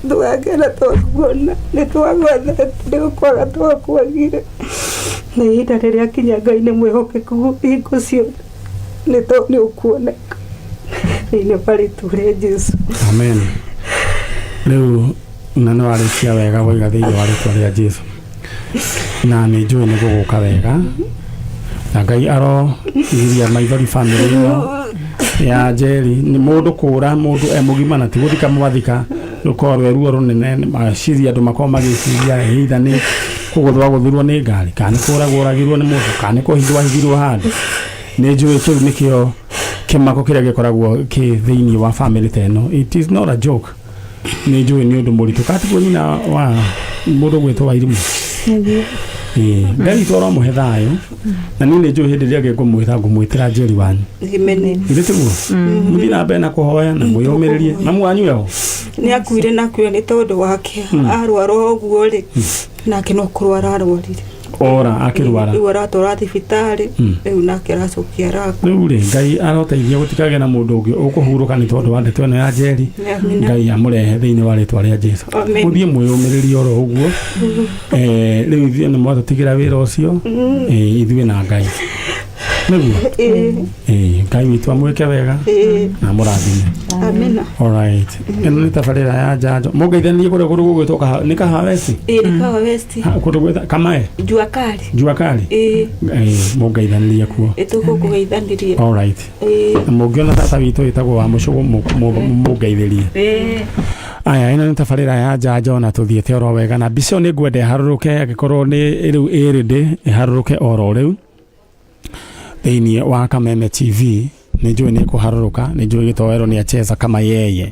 [SPEAKER 4] tũgakena twakuona. Nĩ twagwethete, nĩ gũkwaga twakwagire, na ihinda rĩrĩa kinya Ngai nĩ mwĩhokeku hingo ciothe, nĩ to nĩ ũkuoneka thĩinĩ wa rĩtwa rĩa Jesu.
[SPEAKER 1] Amen. Rĩu na nĩ warĩkia wega woiga thĩinĩ wa rĩtwa rĩa Jesu, na nĩ njũĩ nĩ gũgũka wega, na Ngai arogiria maithori famĩlĩ ĩno ya Njeri. Nĩ mũndũ kũra mũndũ e mũgima na ti gũthika mwathika, rũkorwo rwĩ ruo rũnene. Maciria andũ makorwo magĩciria either nĩ kũgũthwo agũthirwo nĩ ngari, kana nĩ kũragwo oragirwo nĩ mũndũ, kana nĩ kũhithwo ahithirwo handũ. Nĩ njũĩ kĩu nĩkĩo kĩmako kĩrĩa gĩkoragwo kĩ thĩinĩ wa famĩlĩ ta ĩno. It is not a joke. Nĩ njũĩ nĩ ũndũ mũritũ. Katiguo nyina wa mũndũ gwĩtwo Wairimũ? Ĩĩ, Ngai witũ aromũhe thayũ, na niĩ nĩ njũĩ hĩndĩ ĩrĩa ĩngĩ ngũmwĩta, ngũmwĩtĩra Njeri wanyu.
[SPEAKER 4] Amen.
[SPEAKER 1] Githĩ tiguo? Mũthiĩ na mbere na kũhoya na mwĩyũmĩrĩrie. Mamu wanyu eho?
[SPEAKER 4] Nĩ akuire, na akuire nĩ tondũ wake arwara ũguo rĩ, nake no kũrwara arwarire.
[SPEAKER 1] Ora akĩrwara.
[SPEAKER 4] Rĩu aratwara thibitarĩ, rĩu nake aracokia arakua.
[SPEAKER 1] Rĩu rĩ, Ngai aroteithia gũtikagĩe na mũndũ ũngĩ ũkũhurũka nĩ tondũ wa ndeto ĩno ya Njeri.
[SPEAKER 4] Amina.
[SPEAKER 1] Ngai amũrehe thĩinĩ wa rĩtwa rĩa Jesu.
[SPEAKER 4] Amen.
[SPEAKER 1] Mũthiĩ mwĩyũmĩrĩrie oro ũguo. Rĩu ithuĩ nĩ mwatũtigĩra wĩra ũcio, ithuĩ na Ngai nĩguo. Ngai witũ amwĩke wega na amũrathime.
[SPEAKER 4] Amina.
[SPEAKER 1] Alright, ĩno nĩ tabarĩra ya njanjo. Mũngeithanie kũrĩa kũndũ gũgwĩtwo nĩ Kahawa West?
[SPEAKER 4] Ĩĩ, nĩ Kahawa West.
[SPEAKER 1] Kũndũ gwĩta Kamae?
[SPEAKER 4] Jua Kali.
[SPEAKER 1] Jua Kali.
[SPEAKER 4] Ĩĩ.
[SPEAKER 1] Mũngeithanĩrie kuo.
[SPEAKER 4] Ĩtũgũkũgeithanĩria.
[SPEAKER 1] Alright. Na mũngĩona tata witũ wĩtagwo wa mũcũgũ, mũngeithĩrie. Aya, ĩno nĩ tabarĩra ya njanjo na tũthiĩte oro wega, na mbica ĩyo nĩ ngwenda ĩharũrũke, angĩkorwo nĩ rĩu ĩrĩndĩ, ĩharũrũke oro rĩu thĩinĩ wa Kameme TV. Nĩ njũĩ nĩ kũharũrũka, nĩ njũĩ gĩtoero nĩ acheza kama yeye.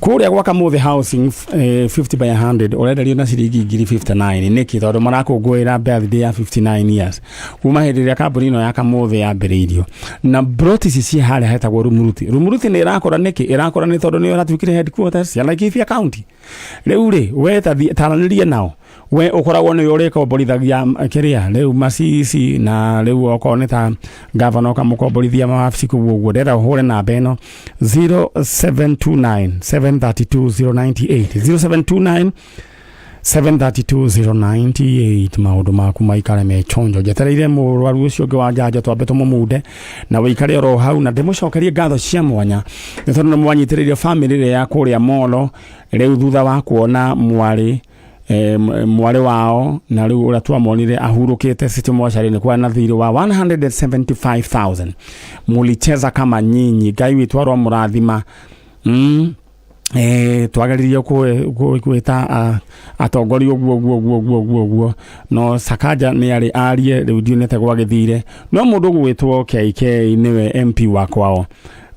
[SPEAKER 1] Kũrĩa gwa Kamũthĩ Housing, 50 by 100 ũrenderio na ciringi ngiri 59. Nĩkĩ? Tondũ marakũngũĩra birthday ya 59 years kuma hĩndĩ ĩrĩa kambuni ĩno ya Kamũthĩ yambĩrĩirio, na plot ici ciĩ harĩa hetagwo Rumuruti. Rumuruti nĩ ĩrakũra. Nĩkĩ ĩrakũra? Nĩ tondũ nĩyo ĩratuĩkire headquarters ya Laikipia County. Rĩu rĩ, we taranĩrie nao, we ũkoragwo nĩwe ũrĩkomborithagia kĩrĩa rĩu macici, na rĩu okorwo nĩ ta gavana ũkamũkomborithia mawabici kũu ũguo. Ndĩrenda ũhũre namba ĩno, 0729 732 098, 0729 732 098. Maũndũ maku maikare me chonjo. Njetereire mũrwaru ũcio ũngĩ wa njanjo, twambe tũmũmunde na wĩikare oro hau, na ndĩmũcokerie ngatho cia mwanya nĩ tondũ nĩ mwanyitĩrĩire famĩlĩ ĩrĩa ya kũrĩa Molo. Rĩu thutha wa kuona mwarĩ mwarĩ wao na rĩu ũrĩa twamonire ahurũkĩte City Mortuary nĩ kwa na thirĩ wa 175,000. Mulicheza kama nyinyi. Ngai witũ aromũrathima. Twageririe gwĩta atongoria ũguo ũguo ũguo ũguo ũguo ũguo, no Sakaja nĩ arĩ arie. Rĩu ndionete gwagĩthire, no mũndũ ũgwĩtwo KK nĩwe MP wa kwao,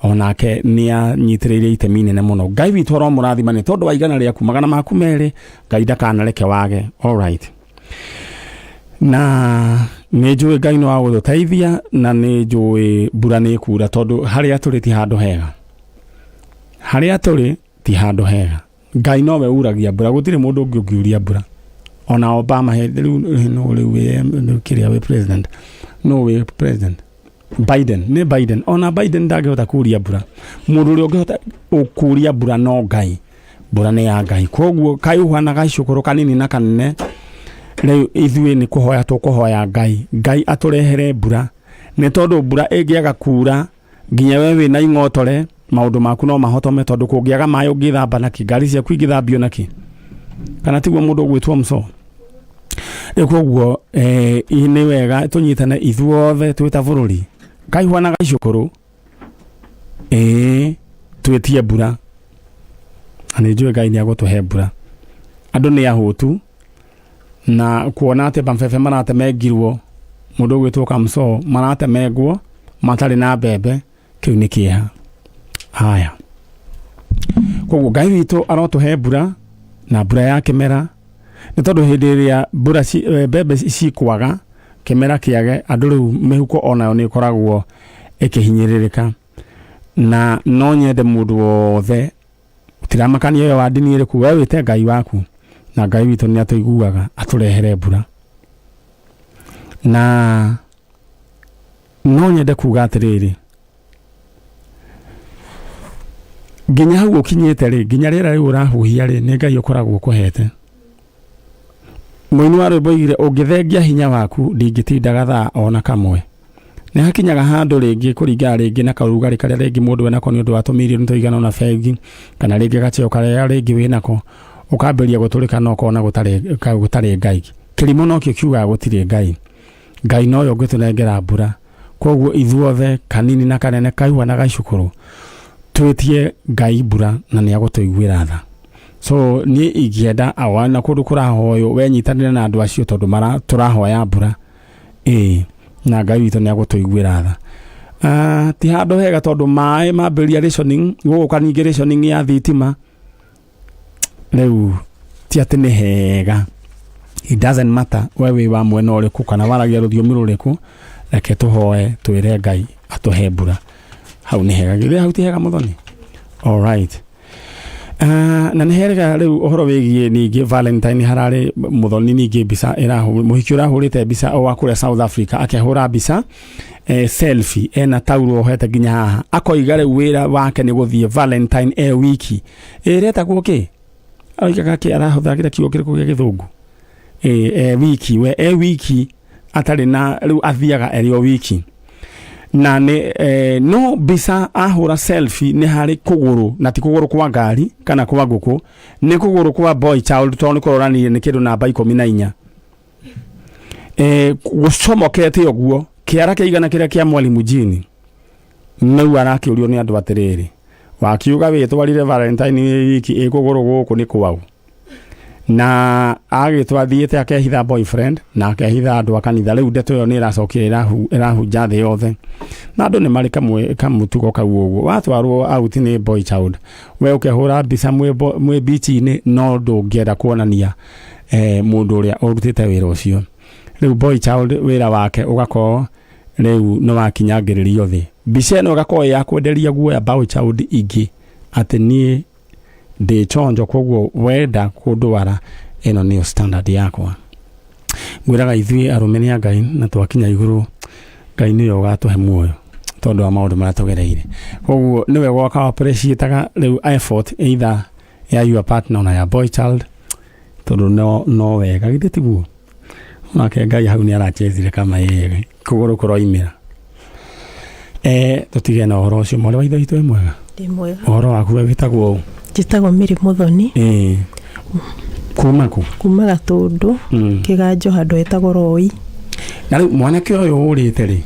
[SPEAKER 1] onake nĩ anyitĩrĩire itemi inene mũno. Ngai witũ aromũrathima nĩ tondũ wa igana rĩaku magana maku merĩ. Ngai ndakanareke wage. Alright, na nĩ njũĩ Ngai nĩ wa gũtũteithia, na nĩ njũĩ mbura nĩ ĩkura, tondũ harĩa tũrĩ ti handũ hega, harĩa tũrĩ ti handũ hega. Ngai nowe uragia mbura, gũtirĩ mũndũ ũngĩ ũngiuria mbura. Ona Obama hĩndĩ rĩu no rĩu wĩ kĩrĩa wĩ president, no wĩ president. Biden nĩ Biden, ona Biden ndangĩhota kuria mbura. Mũndũ ũrĩa ũngĩhota kuria mbura no Ngai, mbura nĩ ya Ngai. Koguo kaihũha na gacũkũrũ kanini na kanene, rĩu ithuĩ nĩ kũhoya tũkũhoya Ngai, Ngai atũrehere mbura, nĩ tondũ mbura ĩngĩaga kura nginya we wĩna ing'otore maũndũ maku no mahotome, tondũ kũngĩaga maĩ ũngĩthamba nakĩ, ngari ciaku ingĩthambio nakĩ, kana tiguo mũndũ ũgwĩtwo mco. Rĩu koguo nĩ wega tũnyitane ithuothe twĩ ta bũrũri, kaihũa na gacũkũrũ, ĩĩ twĩtie mbura, na nĩ njũĩ Ngai nĩ agũtũhe mbura. Andũ nĩ ahũtu na kuona atĩ mabebe maratemengirwo, mũndũ ũgwĩtwo Kamso maratemengwo matarĩ na mbembe, kĩu nĩ kĩeha. Haya, koguo Ngai witũ arotũhe mbura, na mbura ya kĩmera, nĩ tondũ hĩndĩ ĩrĩa mbura mbembe cikwaga, kĩmera kĩage, andũ rĩu mĩhuko onayo nĩ ĩkoragwo ĩkĩhinyĩrĩrĩka. Na no nyende mũndũ wothe gũtiramakania we wa ndini ĩrĩkũ, we wĩte Ngai waku, na Ngai witũ nĩ atũiguaga, atũrehere mbura. Na no nyende kuga atĩrĩrĩ, nginya hau ũkinyĩte rĩ, nginya rĩera rĩu ũrahuhia rĩ, nĩ Ngai ũkoragwo ũkũhete. Mũini wa rwĩmbo oigire, ũngĩthengia hinya waku ndingĩtinda gathaa ona kamwe. Nĩ hakinyaga handũ rĩngĩ kũringana rĩngĩ na kaũrugarĩ karĩa rĩngĩ mũndũ enako nĩ ũndũ wa tũmirioni tũigana ũna bengi, kana rĩngĩ gacheo karĩa rĩngĩ wĩnako, ũkambĩrĩria gũtũrĩka na ũkona gũtarĩ Ngai. Kĩrimũ nokĩo kiugaga gũtirĩ Ngai. Ngai nowe ũngĩtũnengera mbura. Koguo ithuothe kanini na kanene, kaihũa na gacukũrũ, twĩtie Ngai mbura na nĩ agũtũiguĩra tha. So niĩ ingĩenda awa na kũndũ kũrahoywo we nyitanĩre na andũ acio, tondũ tũrahoya mbura, ĩĩ, na Ngai witũ nĩ agũtũiguĩra tha. Ti handũ hega tondũ maĩ mambĩrĩria rationing, gũgũka ningĩ rationing ya thitima, rĩu ti atĩ nĩ hega. It doesn't matter we wĩ wa mwena ũrĩkũ kana waragia rũthiomi rũrĩkũ, reke tũhoe twĩre Ngai atũhe mbura. Hau nĩ hega, githĩ hau ti hega Mũthoni? All right. Na nĩ herega rĩu ũhoro wĩgiĩ ningĩ Valentine, hararĩ Mũthoni ningĩ mbica mũhiki ũrahũrĩte mbica o wa kũrĩa South Africa, akĩhũra mbica selfie ena tauro ohete nginya haha, akoiga rĩu wĩra wake nĩ gũthiĩ Valentine e wiki ĩretagwo kĩ, oigaga kĩ, arahũthagĩra kiugo kĩrĩkũ gĩa gĩthũngũ, e wiki, we e wiki atarĩ na rĩu athiaga eri o wiki, na nĩ no mbica ahũra selfie nĩ harĩ kũgũrũ, na ti kũgũrũ kwa ngari kana kwa ngũkũ, nĩ kũgũrũ kwa boy child, tondũ nĩ kũronanirie nĩ kĩndũ namba 14, gũcomokete ũguo kĩara kĩigana kĩrĩa kĩa mwalimu Jini. Nĩu arakĩũrio nĩ andũ atĩrĩrĩ, wakiuga wĩtwarire Valentine wĩ wiki, ĩ kũgũrũ gũkũ nĩ kwau? Na agĩtwo athiĩte akehitha boyfriend na akehitha andũ a kanitha. Rĩu ndeto ĩyo nĩ ĩracokire ĩrahunja thĩ yothe, na andũ nĩ marĩ kamwe kamũtugo kau ũguo, watwarwo out nĩ boy child, we ũkehũra mbica mwĩ beach-inĩ, no ndũngĩenda kuonania mũndũ ũrĩa ũrutĩte wĩra ũcio. Rĩu boy child wĩra wake ũgakorwo rĩu nĩ wakinyangĩrĩrio thĩ, mbica ĩno ĩgakorwo ya kwenderia guoya boy child ingĩ atĩ niĩ ndĩ chonjo, koguo wenda kũndwara ĩno nĩyo standard yakwa. Ngwĩraga ithuĩ arũme nĩ a Ngai, na twakinya igũrũ Ngai nĩwe ũgatũhe muoyo tondũ wa maũndũ marĩa tũgereire. Koguo nĩwe gwaka appreciate-aga rĩu effort either ya your partner ona ya boy child, tondũ no wega, githĩ tiguo? Nake Ngai hau nĩ arachezire kama yeye kũgũrũ kũroimĩra. Tũtige na ũhoro ũcio. Mwarĩ wa ithe witũ, wĩ mwega?
[SPEAKER 6] Ndĩ mwega.
[SPEAKER 1] Ũhoro waku, we wĩtagwo ũ?
[SPEAKER 6] Njĩtagwo Mary Mũthoni.
[SPEAKER 1] Kuma kũ?
[SPEAKER 6] Kuma Gatũndũ, Kĩganjo, handũ hetagwo Roi.
[SPEAKER 1] Na rĩu mwanake ũyũ ũrĩte rĩ,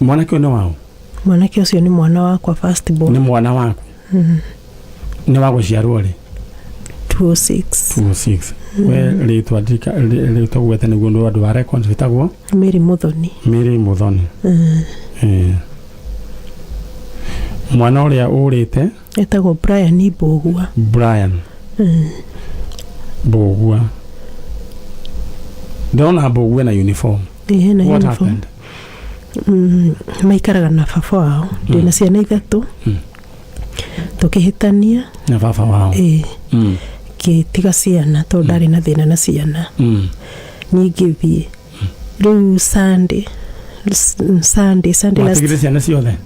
[SPEAKER 1] mwanake ũyũ nĩ waũ?
[SPEAKER 6] Mwanake ũcio nĩ mwana wakwa first born.
[SPEAKER 1] Nĩ mwana waku? Nĩ wa gũciarwo rĩ?
[SPEAKER 6] 206.
[SPEAKER 1] 206. We rĩtwa rĩtwa gwete nĩguo nĩ andũ a records, wĩtagwo?
[SPEAKER 6] Mary Mũthoni.
[SPEAKER 1] Mary Mũthoni. Mwana ũrĩa ũrĩte?
[SPEAKER 6] Etagwo Brian Mbũgua.
[SPEAKER 1] Brian Mbũgua. Ndĩrona Mbũgua na uniform.
[SPEAKER 6] Ĩĩ, hena
[SPEAKER 1] What
[SPEAKER 6] uniform.
[SPEAKER 1] happened?
[SPEAKER 6] Maikaraga na baba wao. Ndĩna ciana ithatũ. Tũkĩhĩtania.
[SPEAKER 1] Na baba wao?
[SPEAKER 6] Ĩĩ. Ngĩtiga ciana tondũ ndarĩ na thĩna na ciana. Niĩ ngĩthiĩ rĩu Sunday. Sunday Sunday last.
[SPEAKER 1] Watigire ciana ciothe?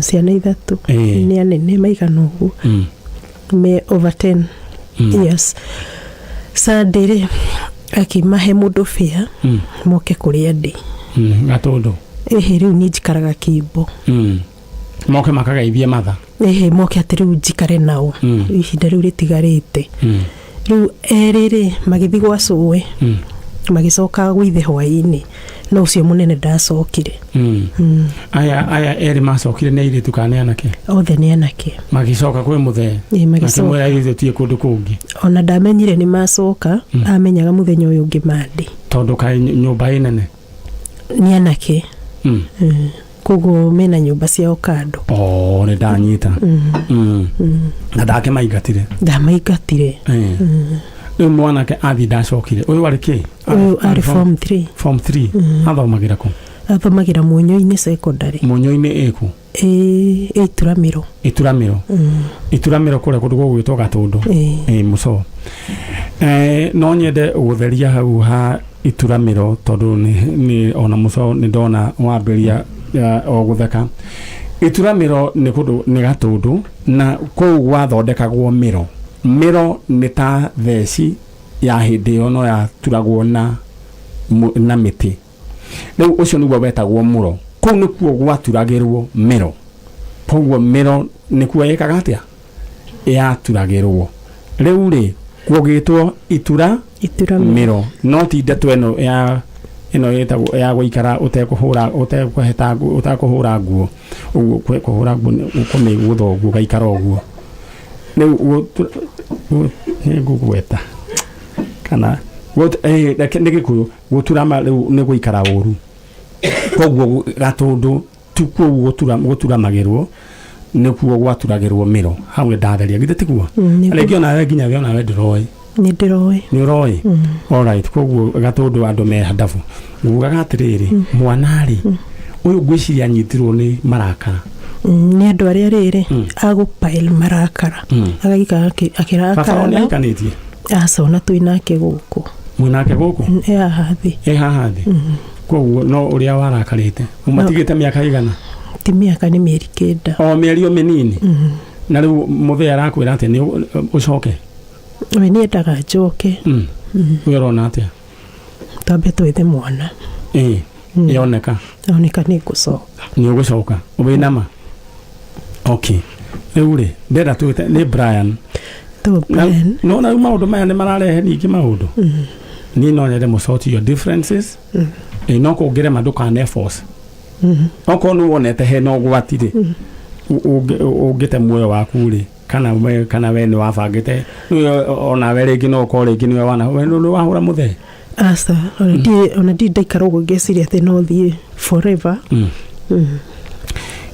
[SPEAKER 6] Ciana ithatũ. Nĩ anene maigana ũguo, me over 10 years. Sunday rĩ, akimahe mũndũ bĩa moke kũrĩa ndĩ.
[SPEAKER 1] Gatũndũ?
[SPEAKER 6] Ĩhĩ, rĩu niĩ njikaraga Kĩimbo.
[SPEAKER 1] Moke makageithie matha?
[SPEAKER 6] Ĩhĩ, moke atĩ rĩu njikare nao ihinda rĩu rĩtigarĩte. Rĩu erĩ rĩ, magĩthiĩ gwa cũwe, magĩcoka gwithe hwaĩ-inĩ, no ũcio mũnene ndacokire.
[SPEAKER 1] Aya erĩ macokire nĩ airĩtu kana nĩ anake?
[SPEAKER 6] Othe nĩ anake.
[SPEAKER 1] Magĩcoka kwĩ mũthee?
[SPEAKER 6] Ĩ, magĩcoka.
[SPEAKER 1] Makĩmwĩra ithuĩ tũtiĩ kũndũ kũngĩ.
[SPEAKER 6] Ona ndamenyire nĩ macoka, amenyaga mũthenya ũyũ ũngĩ mandĩ.
[SPEAKER 1] Tondũ kaĩ nyũmba ĩ nene?
[SPEAKER 6] Nĩ anake. Koguo mena nyũmba ciao kando.
[SPEAKER 1] O, nĩ ndanyita. Na ndakĩmaingatire?
[SPEAKER 6] Ndamaingatire.
[SPEAKER 1] Rĩu mwanake athiĩ ndacokire, ũyũ arĩ kĩ?
[SPEAKER 6] Ũyũ arĩ form 3.
[SPEAKER 1] Form 3, athomagĩra kũ?
[SPEAKER 6] Athomagĩra Muonyo-inĩ Secondary.
[SPEAKER 1] Mũnyo-inĩ ĩkũ?
[SPEAKER 6] Ĩ Ituramĩro.
[SPEAKER 1] Ituramĩro? Ituramĩro kũrĩa kũndũ gũgwĩtwo Gatũndũ?
[SPEAKER 6] Ĩ.
[SPEAKER 1] Ĩ mũco, no nyende gũtheria hau ha Ituramĩro, tondũ nĩ ona mũco nĩ ndona wambĩria o gũtheka. Ituramĩro nĩ kũndũ nĩ Gatũndũ, na kũu gwathondekagwo mĩro. Mĩro nĩ ta theci ya hĩndĩ ĩyo, no yaturagwo na mĩtĩ. Rĩu ũcio nĩguo wetagwo mũro. Kũu nĩkuo gwaturagĩrwo mĩro, koguo mĩro nĩkuo ĩkaga atĩa, yaturagĩrwo. Rĩu rĩ, gũgĩtwo Itura
[SPEAKER 6] Ituramĩro.
[SPEAKER 1] Mĩro, no ti ndeto ĩno ya ĩno ĩtagwo ya gũikara ũtekũhũra, ũtekũheta nguo, ũtakũhũra nguo ũguo. Kũhũra nguo nĩ kũmĩgũtha ũguo ũgaikara ũguo. Rĩu nĩ ngũgweta kana reke nĩ Gĩkũyũ, gũturama rĩu nĩ gũikara ũru. Koguo Gatũndũ tu kũu gũturamagĩrwo nĩkuo gwaturagĩrwo mĩro. Hau nĩ ndatheria, githĩ tiguo?
[SPEAKER 6] Nĩguo.
[SPEAKER 1] Rĩngĩ onawe nginya we onawe ndũroĩ.
[SPEAKER 6] Nĩ ndĩroĩ.
[SPEAKER 1] Nĩ ũroĩ. Alright, koguo Gatũndũ andũ me handabu. Ngugaga atĩrĩrĩ, mwana-rĩ ũyũ ngwĩciria anyitirwo nĩ marakara.
[SPEAKER 6] Nĩ andũ arĩa rĩrĩ agũpile marakara, agagĩikara
[SPEAKER 1] Baba wao nĩ
[SPEAKER 6] akĩrakara.
[SPEAKER 1] ahikanĩtie?
[SPEAKER 6] Aca, ona twĩ nake gũkũ.
[SPEAKER 1] Mwĩnake gũkũ?
[SPEAKER 6] E haha thĩ.
[SPEAKER 1] Ĩ haha thĩ. Koguo no ũrĩa warakarĩte ũmatigĩte mĩaka igana?
[SPEAKER 6] Ti mĩaka, nĩ mĩeri 9.
[SPEAKER 1] O mĩeri o mĩnini. Na rĩu mũthee arakwĩra atĩ nĩ ũcoke?
[SPEAKER 6] We nĩ endaga njoke.
[SPEAKER 1] We ũrona atĩa?
[SPEAKER 6] Twambe twethe mwana.
[SPEAKER 1] Ĩ yoneka?
[SPEAKER 6] Oneka nĩ ngũcoka.
[SPEAKER 1] Nĩ ũgũcoka wĩnama. Okay, rĩu rĩ, ndenda twĩte nĩ Brian.
[SPEAKER 6] To Brian.
[SPEAKER 1] No na rĩu maũndũ maya nĩ mararehe ningĩ maũndũ. Niĩ no nyende mũsort your differences. Ĩ no kũngĩrema, ndũkane force. Okorwo nĩ wonete hena ũgwati rĩ, ũngĩte muoyo waku rĩ, kana we nĩ wabangĩte nĩwe onawe rĩngĩ no ũkorwo rĩngĩ nĩwe wana we nĩ wahũra mũthee.
[SPEAKER 6] Aca, ona ndi ndaikara ũguo ngeciria atĩ no thiĩ forever.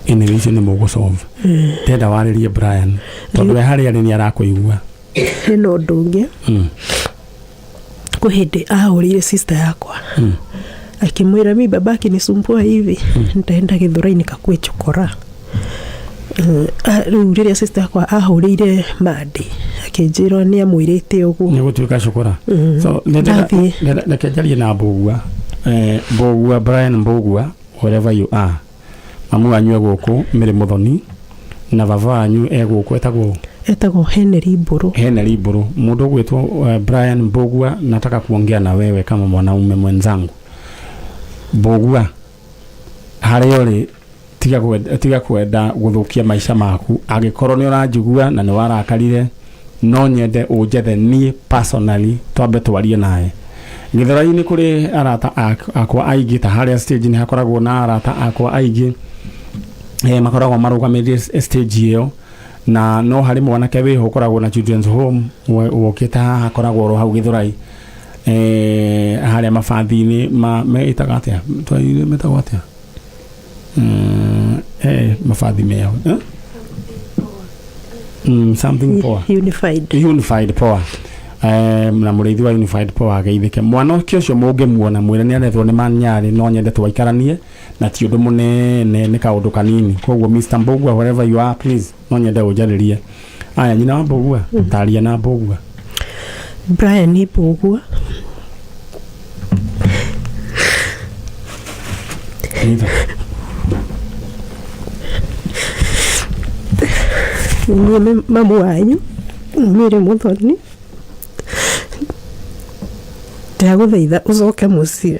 [SPEAKER 1] Anyway, icio nĩ mũgũsolve. Ndenda warĩrie Brian tondũ we harĩa arĩ nĩ arakũigua.
[SPEAKER 6] Hena ũndũ ũngĩ. Kwĩ hĩndĩ ahũrĩire sister yakwa akĩmwĩra, "Mi baba akinisumbua hivi nitaenda Githurai nikakue chokora." Rĩu rĩrĩa sister yakwa ahũrĩire Mandi akĩnjĩra nĩ amwĩrĩte ũguo.
[SPEAKER 1] Nĩ gũtuĩka cukura. So
[SPEAKER 6] Ndathiĩ.
[SPEAKER 1] Reke njarie na Mbũgua. Mbũgua, Brian Mbũgua, wherever you are, mamu wanyu e gũkũ Mĩrĩ Mũthoni na baba wanyu e gũkũ etagwo?
[SPEAKER 6] Etagwo Henry Mbũrũ.
[SPEAKER 1] Henry Mbũrũ. Mũndũ ũgwĩtwo Brian Mbũgua, nataka kuongea na wewe kama mwanaume mwenzangu. Mbũgua, harĩa ũrĩ, tiga kwenda gũthũkia maica maku. Angĩkorwo nĩ ũranjigua na nĩ warakarire, no nyende ũnjethe niĩ personally, twambe twarie nawe. Gĩthũrai-inĩ kũrĩ arata akwa aingĩ, ta harĩa stage nĩ hakoragwo na arata akwa aingĩ, makoragwo marũgamĩrĩire stage ĩyo, na no harĩ mwanake wĩho ũkoragwo na children's home wokĩte haha, akoragwo oro hau Gĩthũrai, harĩa mabathi-inĩ ma ĩtaga atĩa? Metagwo atĩa? Mabathi meho, eh? Something poa.
[SPEAKER 6] Unified.
[SPEAKER 1] Unified Power. Na mũrĩithi wa Unified Power ageithĩke. Mwanake ũcio mũngĩmuona, mwĩre nĩ arethwo nĩ manyarĩ. No nyende twaikaranie na ti ũndũ mũnene, nĩ kaũndũ kanini. Koguo Mr. Mbũgua, wherever you are, please, no nyende ũnjarĩrie. Aya, nyina wa Mbũgua, taria na Mbũgua.
[SPEAKER 6] Brian Mbũgua.
[SPEAKER 1] Nyita.
[SPEAKER 6] Niĩ mamu wanyu Mary Muthoni, ndagũthaitha ũcoke mũciĩ,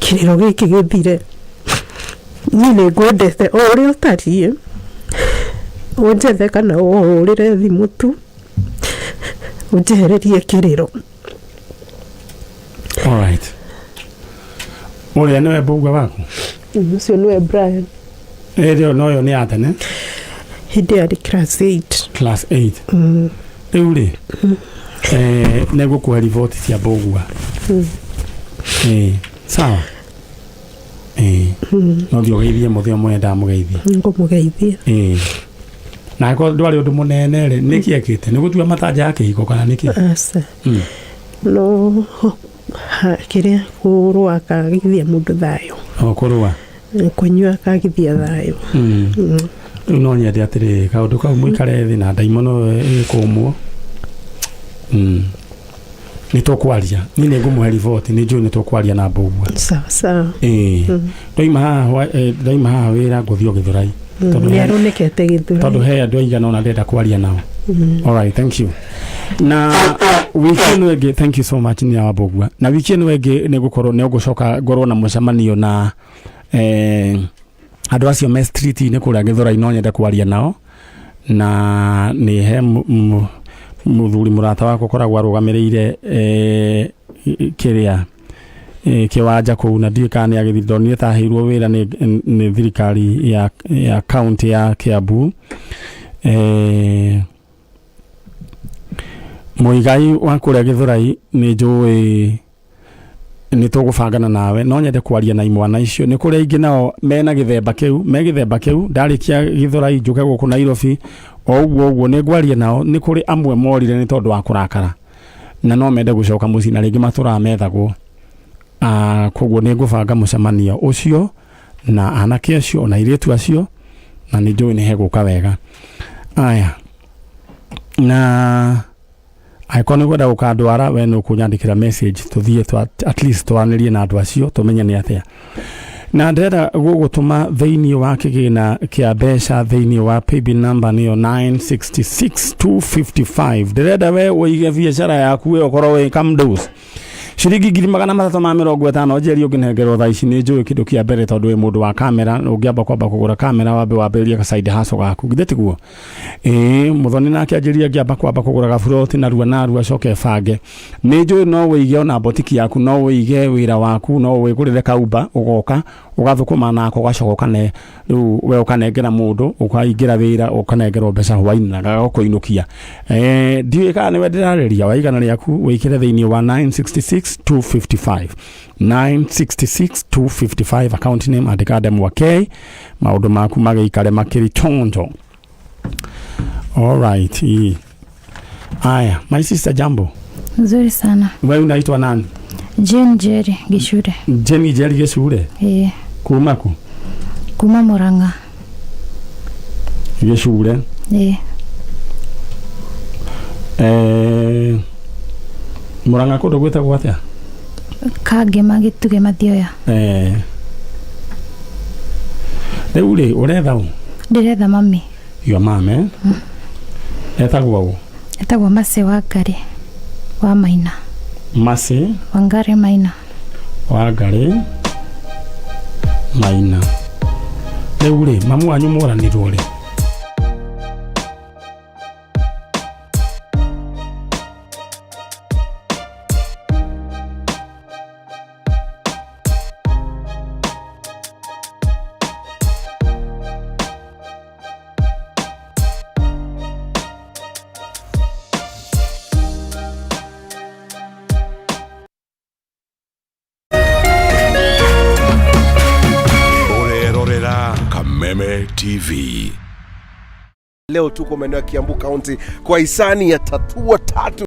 [SPEAKER 6] kĩrĩro gĩkĩ gĩthire. Niĩ nĩ ngwendete o ũrĩa ũtariĩ, ũnjethe kana ũhũrĩre thimũ tu ũnjehererie kĩrĩro.
[SPEAKER 1] Alright, ũrĩa nĩwe mbũgua waku?
[SPEAKER 6] Ũcio nĩwe Brian.
[SPEAKER 1] Ĩrĩa noyo nĩ ya tene?
[SPEAKER 6] Hĩndĩ ĩyo arĩ class 8.
[SPEAKER 1] Class 8. Rĩu rĩ, nĩ ngũkũhe riboti cia mbũgua. Sawa. No thiĩ ũgeithie mũthĩ ũmwe, ndamũgeithia.
[SPEAKER 6] Ngũmũgeithia.
[SPEAKER 1] Na angĩkorwo ndwarĩ ũndũ mũnene rĩ, nĩkĩ ekĩte? Nĩ gũtua matanja ya kĩhiko kana nĩkĩ?
[SPEAKER 6] Aca. No kĩrĩa kũrũa akagithia mũndũ thayũ.
[SPEAKER 1] O kũrũa.
[SPEAKER 6] Kũnyua akagithia thayũ.
[SPEAKER 1] Rĩu no nyende atĩrĩrĩ, kaũndũ kau mũikare thĩ na ndaimono ĩkũmwo. Nĩ tũkwaria, niĩ nĩ ngũmũhe riboti, nĩ njũĩ nĩ tũkwaria na mbũgua.
[SPEAKER 6] Sawa sawa.
[SPEAKER 1] Ndoima haha, ndoima haha wĩra ngũthiĩ o Gĩthũrai. Tondũ
[SPEAKER 6] Nĩ aronekete Gĩthũrai.
[SPEAKER 1] Tondũ he andũ aigana ũna ndĩrenda kwaria nao. Alright, thank you. Na wiki ĩno ĩngĩ, thank you so much nĩ wa mbũgua. Na wiki ĩno ĩngĩ nĩ ngũkorwo nĩ ngũcoka ngorwo na mũcemanio na andũ acio me street-inĩ kũrĩa Gĩthũrai, no nyende kwaria nao. Na nĩ he mũthuri mũrata wakwa ũkoragwo arũgamĩrĩire kĩrĩa kĩwanja kũu, na ndiũĩ kana nĩ agĩthiĩ, ndonire ta aheirwo wĩra nĩ thirikari ya county ya Kiambu. Mũigai wa kũrĩa Gĩthũrai, nĩ njũĩ nĩ tũgũbangana nawe, no nyende kwaria na imwana icio. Nĩ kũrĩ aingĩ nao mena gĩthemba kĩu, me gĩthemba kĩu. Ndarĩkia Gĩthũrai njũke gũkũ Nairobi o ũguo ũguo nĩ ngwaria nao. Nĩ kũrĩ amwe morire nĩ tondũ wa kũrakara na no mende gũcoka mũciĩ, na rĩngĩ matũraga methagwo. Koguo nĩ ngũbanga mũcemanio ũcio na anake acio na airĩtu acio, na nĩ njũĩ nĩ hegũka wega. Aya, na angĩkorwo nĩ ũkwenda gũkandwara, we nĩ ũkũnyandĩkĩra message, tũthiĩ at least twaranĩrie na andũ acio tũmenye nĩ atĩa. Na ndĩrenda gũgũtũma thĩinĩ wa kĩgĩna kĩa mbeca thĩinĩ wa paybill number nĩyo 966255. Ndĩrenda we ũige biacara yaku, we ũkorwo wĩ kamdos ciringi 350,000. Njeri ũngĩnengerwo thaa ici, nĩ njũĩ kĩndũ kĩa mbere, tondũ wĩ mũndũ wa kamera, ũngĩamba kwamba kũgũra kamera, wambe wambĩrĩrie ka side hustle gaku, githĩ tiguo? Ĩĩ, Mũthoni nake anjĩria ngĩamba kwamba kũgũra gaburoti narua narua, acoke bange. Nĩ njũĩ no wĩige ona botiki yaku, no wĩige wĩra waku, no wĩgũrĩre kaumba, ũgoka ũgathũkũma nako, ũgacoka ũkane rĩu we ũkanengera mũndũ, ũkaingĩra wĩra ũkanengerwo mbeca hwainĩ na gagakũinũkia. Ndiũĩ kana nĩwe ndĩrarĩria. Wa igana rĩaku wĩkĩre thĩinĩ wa 966255, 966255, account name andĩka Ndemwa K, maũndũ maku magĩikare makĩri chonjo. Alright. Aya, my sister, jambo.
[SPEAKER 7] Nzuri sana.
[SPEAKER 1] Wewe unaitwa nani?
[SPEAKER 7] Jane Jerry Gishure.
[SPEAKER 1] Jenny Jerry Gicure?
[SPEAKER 7] Ĩĩ.
[SPEAKER 1] Kuma ku?
[SPEAKER 7] Kuma Murang'a.
[SPEAKER 1] Gicure?
[SPEAKER 7] Ĩĩ.
[SPEAKER 1] Murang'a kũndũ gwĩtagwo atĩa?
[SPEAKER 7] Kangema Gĩtugĩ Mathioya.
[SPEAKER 1] Rĩu rĩ, ũretha ũ?
[SPEAKER 7] Ndĩretha mami.
[SPEAKER 1] Your mom, eh? Etagwo ũ?
[SPEAKER 7] Etagwo Mercy Wangari wa Maina.
[SPEAKER 1] Mercy
[SPEAKER 7] Wangari Maina.
[SPEAKER 1] Wangari Maina. Rĩu rĩ, mamu wanyu moranirwo rĩ?
[SPEAKER 8] Ũrerorera Kameme TV.
[SPEAKER 9] Leo tuko maeneo ya Kiambu County kwa hisani ya Tatua Tatu.